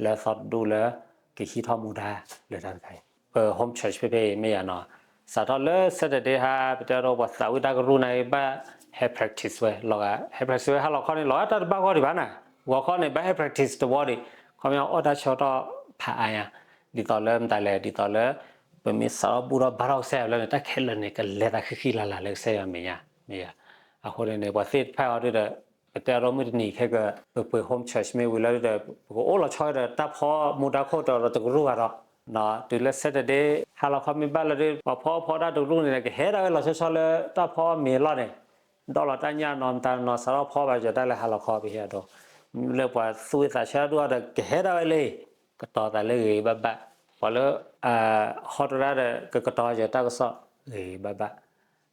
လၢသီတဒူၣ်လၢ ကဟံးထီၣ်မူဒါလၢတၢ်တခါအံၤ, ပ home church ဖဲဖဲအံၤမ့ၢ်ယၤနီၤ, စးထီၣ်လၢ Saturday ဟါ ပတဲဒိ ပှၤသးဝံၣ်တၢ်ကရူၢ်န့ၣ် ဘၣ်ဟဲ practice ဝဲလီၤဂာ်, ဟဲ practice ဝဲဟါလီၤခီန့ၣ် လီၤဂာ်တၢ်တဘၣ်ဂီၢ်ဒံးဘၣ်နၤ, ဂီၤခီန့ၣ် ဘၣ်ဟဲ practice တဝီဒံး, ခီပညီအိၣ်တၢ်ဆၢကတီၢ်ဖးအါညါ, ဒ်သိးလၢမတၤလဲၣ် ဒ်သိးလၢ ပမ့ၢ်စးထီၣ်ဘူၣ်ထီၣ်ဘါထီၣ်ကစၢ်ယွၤလၢန့ၣ် တၢ်ခဲလၢာ်န့ၣ် ကလဲၤသးဃံဃံလၤလၤလၢကစၢ်ယွၤမဲာ်ညါ, မ့ၢ်ယၤ, အဃိန့ၣ်န့ၣ် ပှၤသ့ၣ်တဖၣ်အီၤဒုးဒီး ပတဲအီၤဒိ မုၢ်တနံၤခဲက ပပှ့ၤ home church မ့ၢ်ဝံၤလၢဒုးဒီး ပကအိၣ်လီၤဆီဒီးတၢ်ဖီမူဒါခိၣ်တီဒီးတကရူၢ်ဘၣ်ဒီး, တုၤလၢ Saturday ဟါလီၤခီမ့ၢ်ဘၣ်လၢဒုး ပှၤဖီအီၣ်ဖီတၢ်တကရူၢ်န့ၣ် ကဟဲဒၣ်ဝဲလီၤဆီဆီလၢတၢ်ဖီအီၣ်မ့ၤအလီၢ်န့ၣ်, ဒီးလီၤတၢ်ညၣ်နီၤမတၤနီၤ စးထီၣ်ဖီဘၣ်ယီၤတၢ်လၢဟါလီၤခီပဟ့ၣ်အဒိ, လၢပှၤသူၣ်ဝံၣ်သးဆၢဒိၣ်ဒီး ကဟဲဒၣ်ဝဲလၢ ကတီၤသးလၢဂ့ၤဂ့ၤဘၣ်ဘၣ်, ပှၤလၢ ဟီတရါဒီး ကကတီၤစၢၤတၢ်ကစီၣ်ဂ့ၤဂ့ၤဘၣ်ဘၣ်,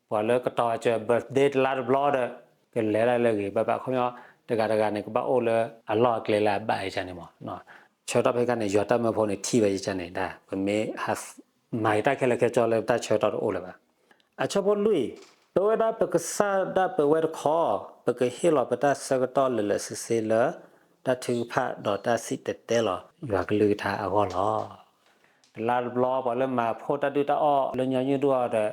ပှၤလၢကတီၤစၢၤ birthday တလါတဘျီဒီး ကလဲၤဒၣ်လၢဂ့ၤဂ့ၤဘၣ်ဘၣ်, ခီပညီ တဂၤတဂၤန့ၣ် ကဘၣ်အိၣ်လၢအလီၢ်အကျဲလၢအဘၣ်အံၤန့ၣ်မး, ဆၢကတီၢ်ဖဲခါန့ၣ် ယွၤတၢ်မၢဖိန့ၣ်ထံၣ်ဝဲယကန့ၣ်ဒၣ် ပမ့ၢ်ဟး မၤက့ၤတၢ်ခဲလၢာ်ခဲဆ့လၢပတၢ်ဆၢကတီၢ်တအိၣ်လၢၤဘၣ်. အဆၢဖိလွံၢ်, ပဝဲဒၣ်ပကစၢ်ဒၣ်ပဝဲတခီ, ပကဟ့ၣ်လီၤပတၢ်ဆၢကတီၢ်လၢာ်လၢာ်ဆ့ဆ့လၢ တၢ်ထုကဖၣ်ဒီးတၢ်စံၣ်တဲၤတဲလီၤယွၤကလုၢ်ကထါအဂီၢ်လီၤ. တလါတဘျီပှၤလၢမၤဖှိၣ်တၢ်ဒုၣ်တၢ်အီၣ်လၢညီနုၢ်ဒိၣ်အီၤ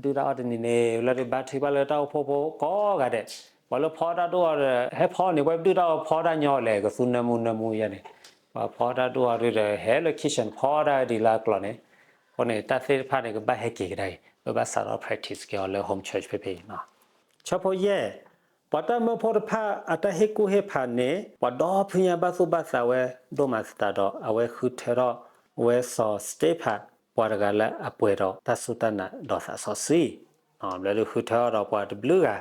ဒီး ဒုၣ်တၢ်အီၣ်တနံၤန့ၣ် လၢဒုးဘါထုကဖၣ်လၢတၢ်အိၣ်ဖှိၣ်ဖိကိးဂၤဒဲး, ပှၤလၢဖီတၢ်ဒိၣ်အီၤဒီး ဟဲဖီန့ၣ် ပှၤဒုၣ်တၢ်အီၣ်ဖီတၢ်ညီလဲၣ် ကသူနၢမူနၢမူယၤန့ၣ်, ပှၤဖီတၢ်ဒိၣ်အီၤဒုးဒီး ဟဲလၢ kitchen ဖီတၢ်ဒ်လၢအကျိၤန့ၣ်, အဃိန့ၣ် တၢ်သ့ၣ်တဖၣ်န့ၣ် ကဘၣ်ဟဲက့ၤကဒါအံၤ ပဘၣ်စးထီၣ် practice က့ၤအီၤလၢ home church ဖဲဖဲအံၤ. ဆၢဖိယဲၢ်, ပှၤတၢ်မၢဖိတဖၣ်အတၢ်ဟ့ၣ်ကူၣ်ဟ့ၣ်ဖးန့ၣ် ပှၤဒီဖုညါဘၣ်သူၣ်ဘၣ်သးဝဲဒိၣ်မးသတးဒီး အဝဲဃုထၢထီၣ်ဝဲစီၤစတ့ဖး ပှၤတဂၤလၢအပှဲၤဒီးတၢ်စူၢ်တၢ်နာ်ဒီးသးစီဆှံ, ဘျီဒုးဃုထၢထီၣ်ဒီးပှၤတဘျုးဂၤ,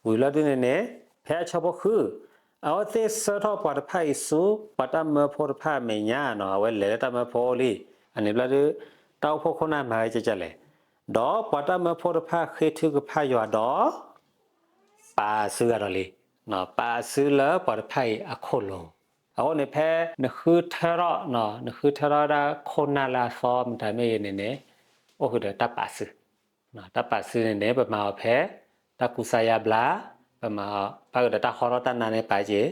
ဝံၤလီၤဒုးန့ၣ်န့ၣ် ဖဲအဆၢဖိဃု, အဝဲသ့ၣ်ဆှၢထီၣ်ပှၤတဖၣ်အံၤဆူ ပှၤတၢ်မၢဖိတဖၣ်အမဲာ်ညါ, အဝဲလဲၤလၢတၢ်မၢဖိအအိၣ်လံ, အန့ၣ်ဘျီဒုး တၢ်အိၣ်ဖှိၣ်ခိၣ်နၢ်မၤဝဲကကလဲၣ်, ဒီးပှၤတၢ်မၢဖိတဖၣ်ဃ့ထုကဖၣ်ယွၤဒီး ပာ်အစုဂၤဒီးလံ, ပာ်အစုလၢပှၤတဖၣ်အံၤအခိၣ်လိၤ, အဃိန့ၣ် ဖဲနဃုထၢထီၣ်, နဃုထၢထီၣ်ဝဲဒၣ်ခိၣ်နၢ်လၢအသီမတၤမ့ၢ်ဂ့ၤန့ၣ်န့ၣ်, အိၣ်ဃုာ်ဒီးတၢ်ပာ်စု, တၢ်ပာ်စုန့ၣ်န့ၣ် ပမၤအီၤဖဲ တၢ်ကူစါယါဘျါ, ပမၤအီၤ ပၣ်ဃုာ်ဒီးတၢ်ဟီထီၣ်တၢ်နါန့ၣ်ပာ်က့ၤ,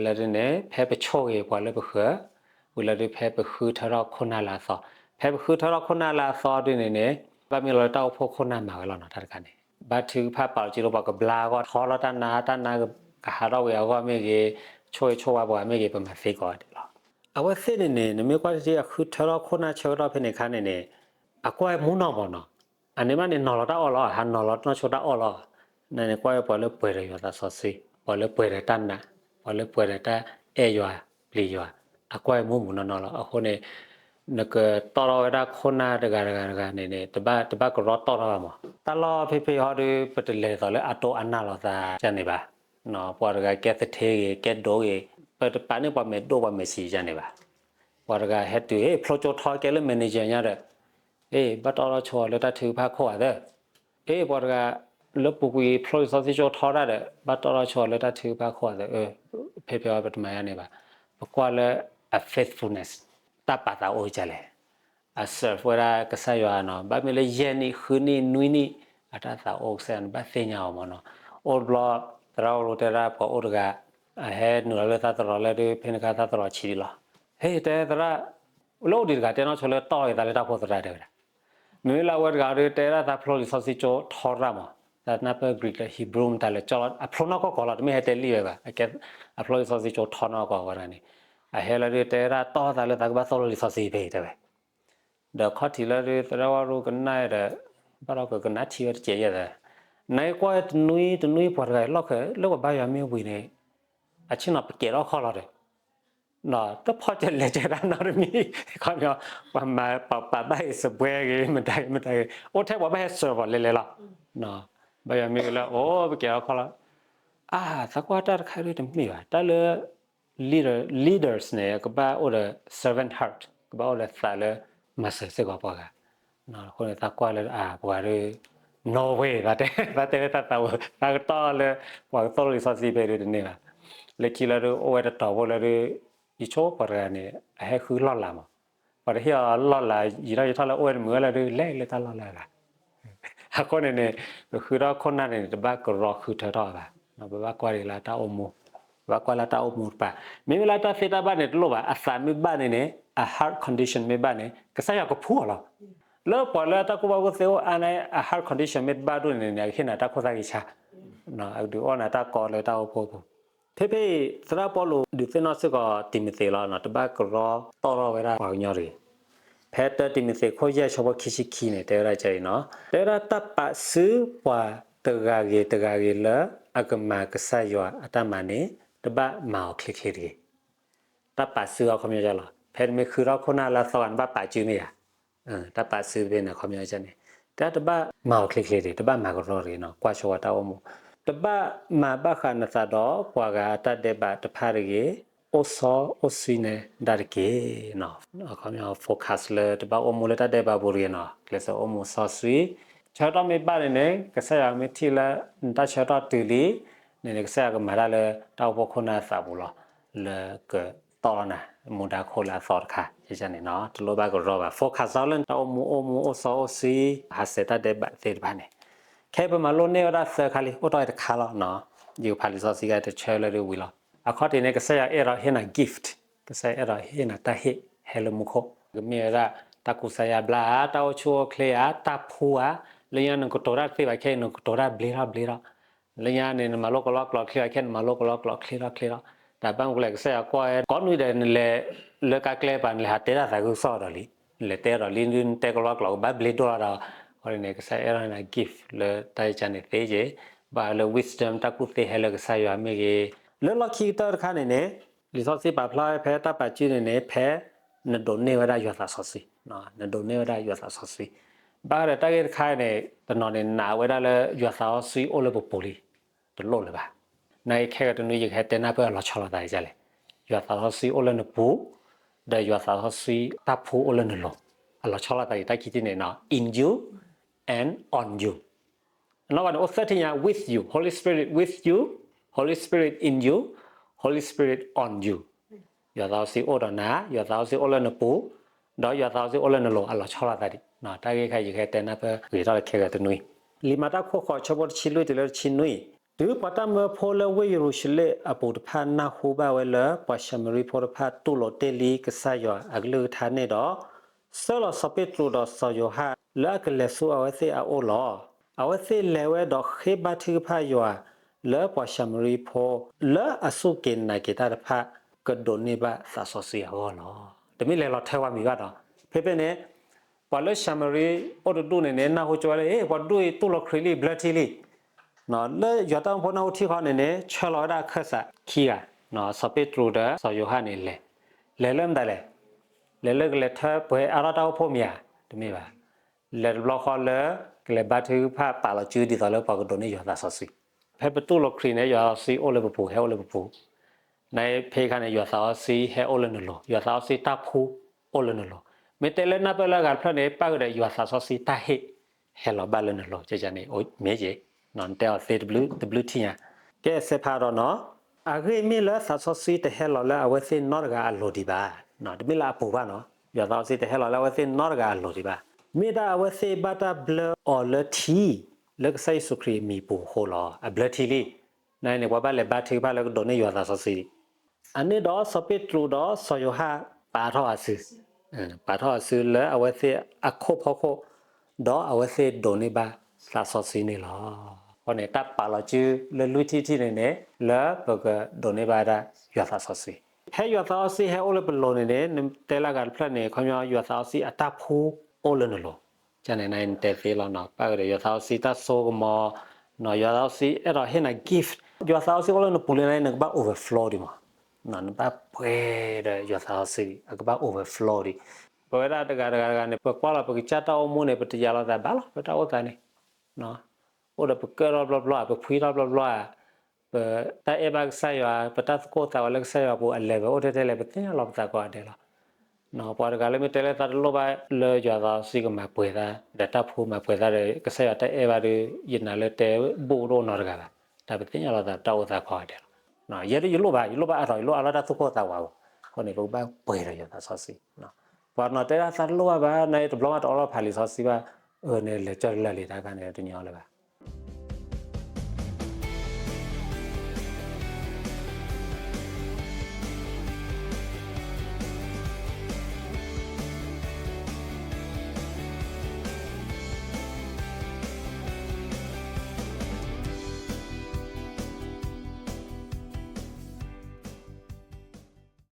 လၢဒုးန့ၣ် ဖဲပဆိၣ်ဂ့ၤပှၤလၢပဃၢၤ, ဝံၤလၢဒုးဖဲပဃုထၢထီၣ်ခိၣ်နၢ်လၢအသီ, ဖဲပဃုထၢထီၣ်ခိၣ်နၢ်လၢအသီဒုးန့ၣ်န့ၣ်, ဘၣ်မ့ၢ်လီၤလၢတၢ်အိၣ်ဖှိၣ်ခိၣ်နၢ်မၤဝဲလီၤနီၤ တၢ်တခါန့ၣ်, ဘါထုကဖၣ်ပာ်လီၤစုဒီးပှၤကဘျါအဂီၢ် ထီထီၣ်တၢ်နါ တၢ်နါကဟးထီၣ်ဝံၤအဂီၢ်မ့ၢ်ဂ့ၤ, ဆိၣ်ဂ့ၤဆိၣ်ဝါပှၤမ့ၢ်ဂ့ၤ ပမၤသ့ကိးဂၤဒဲးလီၤ. အဝဲသ့ၣ်န့ၣ်န့ၣ် နမ့ၢ်ကွၢ်ထံထံ အဃုထၢထီၣ်ခိၣ်နၢ်ဆၢကတီၢ်ဖဲန့ၣ်အခါန့ၣ်န့ၣ်, အကွၢ်မူနီၢ်မးနီၤ, အန့ၣ်မးန့ၣ် နီၤလီၤတၢ်အီၣ်လီၤ, ဟးနီၤလီၤနီၢ်ဆိတၢ်အီၣ်လီၤ. နန့ၣ်ကွၢ်ဝဲပှၤလၢပှဲၤဒီးယွၤသးစီဆှံ, ပှၤလၢပှဲၤဒီးတၢ်နာ်, ပှၤလၢပှဲၤဒီးတၢ်အဲၣ်ယွၤပျံၤယွၤ, အကွၢ်မူမူနီၢ်နီၢ်လီၤ. အဃိန့ၣ် နကတီၢ်ထီၣ်ဝဲဒၣ်ခိၣ်နၢ်တဂၤတဂၤတဂၤန့ၣ်န့ၣ် တဘၣ် တဘၣ်ကရီတီၢ်ထီၣ်ဘၣ်မး. တၢ်လီၢ်ဖဲဖဲဟီဒုး ပတလဲၤသိးလၢအတိၢ်အနၢ်လိာ်သးယါန့ၣ်ဘၣ်. ပှၤတဂၤကဲသထ့ဂ့ၤ ကဲဒိဂ့ၤ, ပတပာ်န့ၢ်ပှၤမဲာ်ဒိၣ်ပှၤမဲာ်ဆံးယါန့ၣ်ဘၣ်. ပှၤတဂၤဟဲတုၤ ဟ့ၣ် ဖျိကၠိထီကဲလၢ manager ညါဒီး, ဟ့ၣ် ဘၣ်တီၢ်ထီၣ်ဆိလၢတၢ်ထုကဖၣ်ခိၣ်အသၢ အ့ ပှၤတဂၤလၢပူၤကွံာ်ဖျိလံာ်စီဆှံကၠိထီတၢ်ဒီး ဘၣ်တီၢ်ထီၣ်ဆိလၢတၢ်ထုကဖၣ်ခိၣ်အသၢ, ဖဲဖဲအံၤပတမၤယါန့ၣ်ဘၣ်. ပကွၢ်လၢအ faithfulness, တၢ်ပာ်သးအိၣ်ကလဲၣ်, အ serve ဝဲဒၣ်ကစၢ်ယွၤနီၤ, ဘၣ်မ့ၢ်လၢယဲၢ်နံၣ် ဃုနံၣ် နွံနံၣ် အတၢ်သးအိၣ်ကစၢ်ယွၤန့ၣ် ဘၣ်သ့ၣ်ညါအီၤမးနီၤ. အိၣ်တဘျီ သရၣ်အိၣ်ရိတဲဒၣ်ပှၤအိၣ်တဂၤ, အဟဲနုာ်လီၤလၢသးသရိာ်လၢဒုး ဖဲန့ၣ်အခါသးသရိာ်ဆံးဒံးလီၤ. ဟ့ၣ် တဲသရၣ်, လၢအိၣ်ဒံးတဂၤတဲနီၢ်ဆိလၢတီၢ်ဂ့ၤသးလၢတၢ်အိၣ်ဖှိၣ်သရၣ်တဲဝဲဒၣ် မ့မ့ၢ်လၢအဝဲတဂၤဒီး တဲဒၣ်သးဖျိလံာ်စီဆှံကၠိထီတၢ်မး, သးနၢ်ပၢၢ် Greek လၢ Hebrew မတၤလဲၣ် ကၠီလီၤ အဖျိနီၢ်ကီၢ်ကီၢ်လီၤ, တမ့ၢ်ဟဲတဲလံဝဲဘၣ်, အကဲ အဖျိလံာ်စီဆှံကၠိထီနီၢ်ကီၢ်ဝဲဒၣ်န့ၣ်, အဟဲလၢဒုးတဲဒၣ်တီၢ်သးလၢသးကဘၣ်သိၣ်လိလံာ်စီဆှံဖဲအံၤတဲဝဲ, ဒီးခီၣ်ထံးလၢဒုး သရၣ်ဝါရူကနၣ်ဒီး ဘၣ်ဒီးကကနၣ်ထံဝဲတစဲးယဲၢ်သး, နကွၢ်တနွံတနွံပှၤတဂၤအံၤ လီၢ်ခံလၢပှၤဘါယွၤမ့ၢ်ဝံၤန့ၣ် အဆ့ၣ်နီၤပကဲထီၣ်ခီၣ်လီၤဒီး တဖီၣ်ကလဲၤကဲတၢ်နီတမံၤ, ခီပညီ ပှၤမၤပှၤပာ်ဘၣ်အံၤစပွဲဂ့ၤ မတၤဂ့ၤမတၤဂ့ၤ အိၣ်ထဲပှၤဘၣ်ဟဲစၢၤပှၤလဲၤလဲၤလီၤ. ဘါယွၤမ့ၢ်ဝံၤလၢ အိၣ်ပကဲထီၣ်ခီၣ်လီၤ, အါ သးကွၢ်တၢ်တခါဒုးတမ့ၢ်ဘၣ်, တၢ်လၢ leader, leaders န့ၣ် ကဘၣ်အိၣ်ဒီး servant heart, ကဘၣ်အိၣ်ဒီးသးလၢ မၤစၢၤစ့ၢ်ကီးပှၤဂၤ အဃိန့ၣ် သးကွၢ်လၢ အါ ပှၤဒီး no way သးတဲ သးတဲလၢတၢ်သးဝဲ သးကတီၢ်လၢ ပှၤကသိၣ်လိလံာ်စီဆှံဖဲဒုးတန့ၢ်ဘၣ်. လၢခံလၢဒုး အိၣ်ဝဲတတီၤဖိလၢဒုး ယဆိပှၤတဂၤန့ၣ် အဟဲဃုလီၢ်လၤမး, ပှၤတဟ့ၣ်အီၤလီၢ်လၤ ယံာ်ထီၣ်ယံာ်ထီၣ်လၢအိၣ်ဝဲတမုာ်ဝဲလၢဒုး လဲၤလၢတၢ်လီၢ်လၤဂၤ အဃိန့ၣ်န့ၣ် ပဃုထီၣ်ခိၣ်နၢ်န့ၣ်န့ၣ် တဘၣ်ကရီဃုထၢထီၣ်ဘၣ်, ပဘၣ်ကွၢ်ဒ်လၢတၢ်အိၣ်မူ, ပဘၣ်ကွၢ်လၢတၢ်အိၣ်မူတပၤ, မ့မ့ၢ်လၢတၢ်သ့တၢ်ဘၣ်န့ၣ်တလိၣ်ဘၣ်, အသးမ့ၢ်ဘၣ်န့ၣ်န့ၣ် အ heart condition မ့ၢ်ဘၣ်န့ၣ် ကစၢ်ယွၤကဖှူအီၤလီၤ. လၢပှၤလၢအတၢ်ကူၣ်ဘၣ်ကူၣ်သ့အိၣ်အါန့ၣ် အ heart condition မ့ၢ်တဘၣ်ဒိၣ်န့ၣ်န့ၣ် အကဟ့ၣ်နၤတၢ်ခိၣ်သၣ်ဂံၢ်ဆါ, အကဒုးအီၣ်နၤတၢ်ကီလၢတၢ်အိၣ်ဖှိၣ်အပူၤ. ဖဲဖဲအံၤ သရၣ်ပီလူးဒုးသ့ၣ်နီၣ်စ့ၢ်ကီးတံၤမသ့းလီၤ, တဘၣ်ကရီတီၢ်ထီၣ်ဝဲဒၣ်ပှၤကညီတဂ့ၤ. ဖဲတၢတံၤမသ့းခိၣ်ယဲၢ်ဆၢဖိခံဆံခံန့ၣ် တဲဝဲဒၣ်ကဲအံၤနီၤ, တဲဝဲဒၣ်တၢ်ပာ်စုပှၤတဂၤဂ့ၤတဂၤဂ့ၤလၢ အကမၤကစၢ်ယွၤအတၢ်မၤန့ၣ် တဘၣ်မၤအီၤချ့ချ့တဂ့ၤ. တၢ်ပာ်စုအခီပညီလီၤ, ဖဲနမ့ၢ်ဃုထီၣ်ခိၣ်နၢ်လၢအသီဂၤ နဘၣ်ပာ်စုမ့ၢ်ဧါ. တၢ်ပာ်စုဖဲန့ၣ် အခီပညီန့ၣ် တဲတဘၣ်မၤအီၤချ့ချ့တဂ့ၤ, တဘၣ်မၤကရီတဂ့ၤနီၤ, ကွၢ်ဆိဝဲတၢ်အိၣ်မူ, တဘၣ်မၤဘၣ်ဃးနသးဒီးပှၤဂၤအတၢ်ဒဲးဘးတဖၣ်တဂ့ၤ, အိၣ်စီအိၣ်ဆှံန့ၣ်ဒၣ်တက့ၢ်နီၤ. အခီပညီ focus လၢတဘၣ်အိၣ်မူလၢတၢ်ဒဲးဘးပူၤတဂ့ၤနီၤ, ကျဲးစၢးအိၣ်မူစီဆှံ, ဆၢကတီၢ်မ့ၢ်ဘၣ်န့ၣ်န့ၣ် ကစၢ်ယွၤမ့ၢ်ထံၣ်လၢနတၢ်ဆၢကတီၢ်တုၤလံန့ၣ်န့ၣ် ကစၢ်ယွၤကမၤတၢ်လၢတၢ်အိၣ်ဖှိၣ်ခိၣ်နၢ်အသးပူၤလီၤ, လၢကတီၢ်လီၤနၤ မူဒါခိၣ်လၢအသီတခါန့ၣ်နီၤ, တလိၣ်ဘၣ်ကရီဘၣ်, focus လၢနတၢ်အိၣ်မူအိၣ်မူအိၣ်စီအိၣ်ဆှံ, ဟးဆှဲးတၢ်ဒဲးဘးသ့ၣ်တဖၣ်န့ၣ် ခဲအံၤပမၤလိန့ၢ်ဝဲဒၣ်သၢခါလံ, အိၣ်တ့ၢ်ဝဲတခါလီၤနီၤ. ယကဖးလံာ်စီဆှံတဆၢလၢဒ်ဝံၤလီၤ. အခီၣ်ထံးန့ၣ် ကစၢ်ယွၤအဲၣ်ဒိးဟ့ၣ်နၤ gift, ကစၢ်ယွၤအဲၣ်ဒိးဟ့ၣ်နၤတၢ်ဟ့ၣ်ဟဲလၢမူခိၣ်, ကမ့ၢ်ဝဲဒၣ်တၢ်ကူစါယါဘျါဧါ, တၢ်အိၣ်ဆူၣ်အိၣ်ချ့ဧါ, တၢ်ဖှူဧါ, လၢညါနကတိၤတၢ်တသ့ဘၣ်, ခဲအံၤနကတိၤတၢ်ဘျ့ထီၣ်ဘျ့ထီၣ်, လၢညါန့ၣ် နမၤလိကလီကလီချ့ထီၣ်, ခဲအံၤနမၤလိကလီကလီချ့ထီၣ်ချ့ထီၣ်, တၢ်ဘၣ်မနုၤလဲၣ် ကစၢ်ယွၤကွၢ်ဝဲ ကိးနွံဒဲး နလဲၤ လၢကါကျဲပၤ နလဲၤဟးတဲတၢ်သးခုကစီၣ်ဒီးလံ, နလဲၤတဲဒီးလံ နတဲကလီကလီ ကဘၣ်ဘျ့ဒိၣ်လီၤဒီး, အဃိန့ၣ် ကစၢ်ယွၤအဲၣ်ဒိးနၤ gift လၢတၢ်အံၤကန့ၣ်သ့က့ၤ, ဘၣ်လၢ wisdom တၢ်ကူၣ်သ့ဟဲလၢကစၢ်ယွၤမ့ၢ်ဂ့ၤ, လၢလီၢ်ခံကတၢၢ်တခါန့ၣ်န့ၣ် လံာ်စီဆှံပာ်ဖျါဖဲတၢ်ပာ်စုန့ၣ်န့ၣ် ဖဲနဒိးန့ၢ်ဝဲဒၣ်ယွၤသးစီဆှံ, နဒိးန့ၢ်ဝဲဒၣ်ယွၤသးစီဆှံ, ဘၣ်ဃးဒီးတၢ်ဂ့ၢ်တခါန့ၣ် တနီၤန့ၣ်နာ်ဝဲဒၣ်လၢယွၤသးစီဆှံအိၣ်လၢပပူၤလံ, တလိၣ်လၢၤဘၣ်. နာ်က့ခဲကတနွံ ယကဟဲတဲနၢ်ပၢၢ်အလီၤဆီလိာ်သးဒ်လဲၣ်, ယွၤသးစီဆှံအိၣ်လၢနပူၤ, ဒီးယွၤသးစီဆှံတၢ်ဖှူအိၣ်လၢနလိၤ, အလီၤဆီလိာ်သးဒ်တၢ်ခံထံၣ်န့ၣ်နီၤ, in you and on you. အနီၢ်ကီၢ်န့ၣ် အိၣ်သၢထံၣ်ညါ with you, Holy Spirit with you, Holy Spirit in you, Holy Spirit on you. ယွၤသးစီဆှံအိၣ်ဒီးနၤ, ယွၤသးစီဆှံအိၣ်လၢနပူၤ, ဒီးယွၤသးစီဆှံအိၣ်လၢနလိၤ, အလီၤဆီလိာ်သးဒ်, တၢ်ဂ့ၢ်ခါ ယကဟဲတဲနၢ်ပၢၢ်ဂ့ၤထီၣ်လၢခဲကတနွံ. လံာ်မၤတၢ်ခိၣ်ဃိး ဆၢဖိတဆံလွံၢ်တုၤလၢတဆံနွံ, တုၤပှၤတၢ်မၢဖိလၢဝ့ၢ်ယရူၤၡလ့ၣ်အပူၤတဖၣ်နၢ်ဟူဘၣ်ဝဲလၢ ပှၤၡၤမရံဖိတဖၣ်တူၢ်လိာ်တ့ၢ်လံကစၢ်ယွၤအကလုၢ်ကထါန့ၣ်ဒီး, ဆှၢလီၤစီၤပ့းတရူးဒီးစီၤယိၤဟၣ်လၢအကလဲၤဆူအဝဲသ့ၣ်အအိၣ်လီၤ. အဝဲသ့ၣ်လဲၤဝဲဒီးဃ့ဘါထုကဖၣ်ယွၤ လၢပှၤၡၤမရံဖိ လၢအစူၢ်က့ၤနာ်က့ၤတၢ်တဖၣ် ကဒိးန့ၢ်ဘၣ်သးစီဆှံအဂီၢ်လီၤ. တမ့ၢ်လဲၤလီၤထွဲဝဲမံၤဘၣ်ဒီး, ဖဲဖဲန့ၣ် ပှၤလၢၡၤမရံအိၣ်တဒူၣ်န့ၣ်န့ၣ် နၢ်ဟူကၠိဝဲလၢ အ့ ပှၤဒူၣ်အံၤတူၢ်လိာ်ခရံာ်လံ ဘျၢထံလံ လၢယွၤတၢ်အိၣ်ဖှိၣ်နၢ်ဟူထံဃီန့ၣ်န့ၣ် ဆှၢလီၤဝဲဒၣ်အခၢၣ်စးခံဂၤ, စီၤပ့းတရူးဒီးစီၤယိၤဟၣ်န့ၣ်လဲၤ, လဲၤလၢမတၤလဲၣ်, လဲၤလၢကလဲၤထၢပှဲၤအါထီၣ်တၢ်အိၣ်ဖှိၣ်မ့ၢ်ဧါ, တမ့ၢ်ဘၣ်. လဲၤတဘျီဃီလၢ ကလဲၤဘါထုကဖၣ်ပာ်လီၤစုဒ်သိးလၢပှၤကဒိးန့ၢ်ယွၤသးစီဆှံ. ဖဲပတူၢ်လိာ်ခရံာ်န့ၣ် ယွၤသးစီဆှံအိၣ်လၢပပူၤ ဟဲအိၣ်လၢပပူၤ နဖဲခါန့ၣ် ယွၤသးစီဆှံဟဲအိၣ်လၢနလိၤ, ယွၤသးစီဆှံတၢ်ဖှူအိၣ်လၢနလိၤ. မ့ၢ်တဲလၢနၢ်ပၢၢ်လၢအဂၤတဖျၢၣ်န့ၣ် ပၣ်ဃုာ်ဒီးယွၤသးစီဆှံတၢ်ဟ့ၣ်ဟဲလီၤဘၣ်လၢနလိၤ, ကန့ၣ် မ့ၢ်က့ၤ, နတဲအီၤသ့တဘျုးတဘျုးထံၣ်ညါ. ကဲစဲးဖးဒီးနီၤ, အဂ့ၢ်မ့ၢ်လၢသးစီဆှံတဟဲလီၤလၢအဝဲသ့ၣ်နီတဂၤအလိၤဒံးဘၣ်, တမ့ၢ်လၢအပူၤဘၣ်နီၤ, ယွၤသးစီဆှံတဟဲလီၤလၢအဝဲသ့ၣ်နီတဂၤအလိၤဒံးဘၣ်. မ့ၢ်ဒၣ်အဝဲသ့ၣ်ဘၣ်တၢ်ဘျၢအီၤလၢထံ လၢကစၢ်ယ့ၣ်ၡူးခရံာ်အမံၤပူၤအဃိလီၤ. အဘျၢထံလံ. နန့ၣ် ပှၤဘၣ်လဲၤဘါထုကဖၣ်လၢကဒိးန့ၢ်ယွၤသးစီဆှံလံ. အန့ၣ်ဒီးစီၤပ့းတရူးဒီးစီၤယိၤဟၣ်ပာ်ထီၣ်အစု, ပာ်ထီၣ်အစုလၢအဝဲသ့ၣ်အခိၣ်ဖီခိၣ်, ဒီးအဝဲသ့ၣ်ဒိးန့ၢ်ဘၣ်သးစီဆှံန့ၣ်လီၤ. အဃိန့ၣ် တၢ်ပာ်လီၤစုလၢလွံၢ်ထံၣ်တထံၣ်န့ၣ်န့ၣ် လၢပကဒိးန့ၢ်ဘၣ်ဒၣ်ယွၤသးစီဆှံ. ဖဲယွၤသးစီဆှံဟဲအိၣ်လၢပလိၤန့ၣ်န့ၣ် နတဲလၢအဂၤတဖျၢၣ်န့ၣ် ခီပညီယွၤသးစီဆှံအတၢ်ဖှူအိၣ်လၢနလိၤ, ကန့ၣ်နတဲသ့လီၤနီၤ, ပၣ်ဃုာ်ဒီးယွၤသးစီဆှံတၢ်စိကမီၤ, ယွၤသးစီဆှံအဲၣ်ဒိးဟ့ၣ်နၤ gift, ယွၤသးစီဆှံအိၣ်လၢနပူၤလံန့ၣ် နကဘၣ် overflow ဒံးမး, နဘၣ်ပှဲၤဒီးယွၤသးစီဆှံ အကဘၣ် overflow ဒံး. ပဝဲဒၣ်တဂၤတဂၤတဂၤန့ၣ် ပကွၢ်လီၤပကစၢ်တၢ်အိၣ်မူန့ၣ် ပတယာ်လိာ်သးဘၣ်လီၤ ပတၢ်အိၣ်သးန့ၣ် အိၣ်ဒီးပကၢၣ်ထီၣ်ဘျီဘျီဧါ, ပဖှံထီၣ်ဘျီဘျီဧါ, ပတၢ်အဲၣ်ဘၣ်ကစၢ်ယွၤ, ပတၢ်သကိးသးဝဲလၢကစၢ်ယွၤအပူၤ အ level အိၣ်ထဲထဲလဲၣ် ပသ့ၣ်ညါလီၤပသးကိးဂၤဒဲးလီၤ. ပှၤတဂၤလၢမ့ၢ်တဲလၢသးတလိၣ်ဘၣ်လၢယွၤသးစီဆှံကမၤပှဲၤသး, ဒီးတၢ်ဖှူမၤပှဲၤသးဒီးကစၢ်ယွၤတၢ်အဲၣ်ဘၣ်ဒီး ယနာ်လၢတဲဘူးတအိၣ်နီတဂၤဘၣ်. တၢ်ပသ့ၣ်ညါလီၤသးတၢ်အိၣ်သးကိးဂၤဒဲးလီၤ. ယဲဒၣ်ယလိၣ်ဘၣ်, ယလိၣ်ဘၣ်အါထီၣ်, ယလိၣ်အါထီၣ်တၢ်သူၣ်ကိၢ်သးဝးဘၣ်. အဃိန့ၣ် ပကဘၣ်ပှဲၤဒီးယွၤသးစီဆှံ. ပှၤနီၤတဲဒၣ်သးတလိၣ်ဘၣ်ဘၣ်, နတဘျီမးတအီလီၤဖးလံာ်စီဆှံဘၣ်, အန့ၣ်လဲၤကၠီၣ်တလၢာ်လံတၢ်ခါန့ၣ် တညီလၢၤဘၣ်.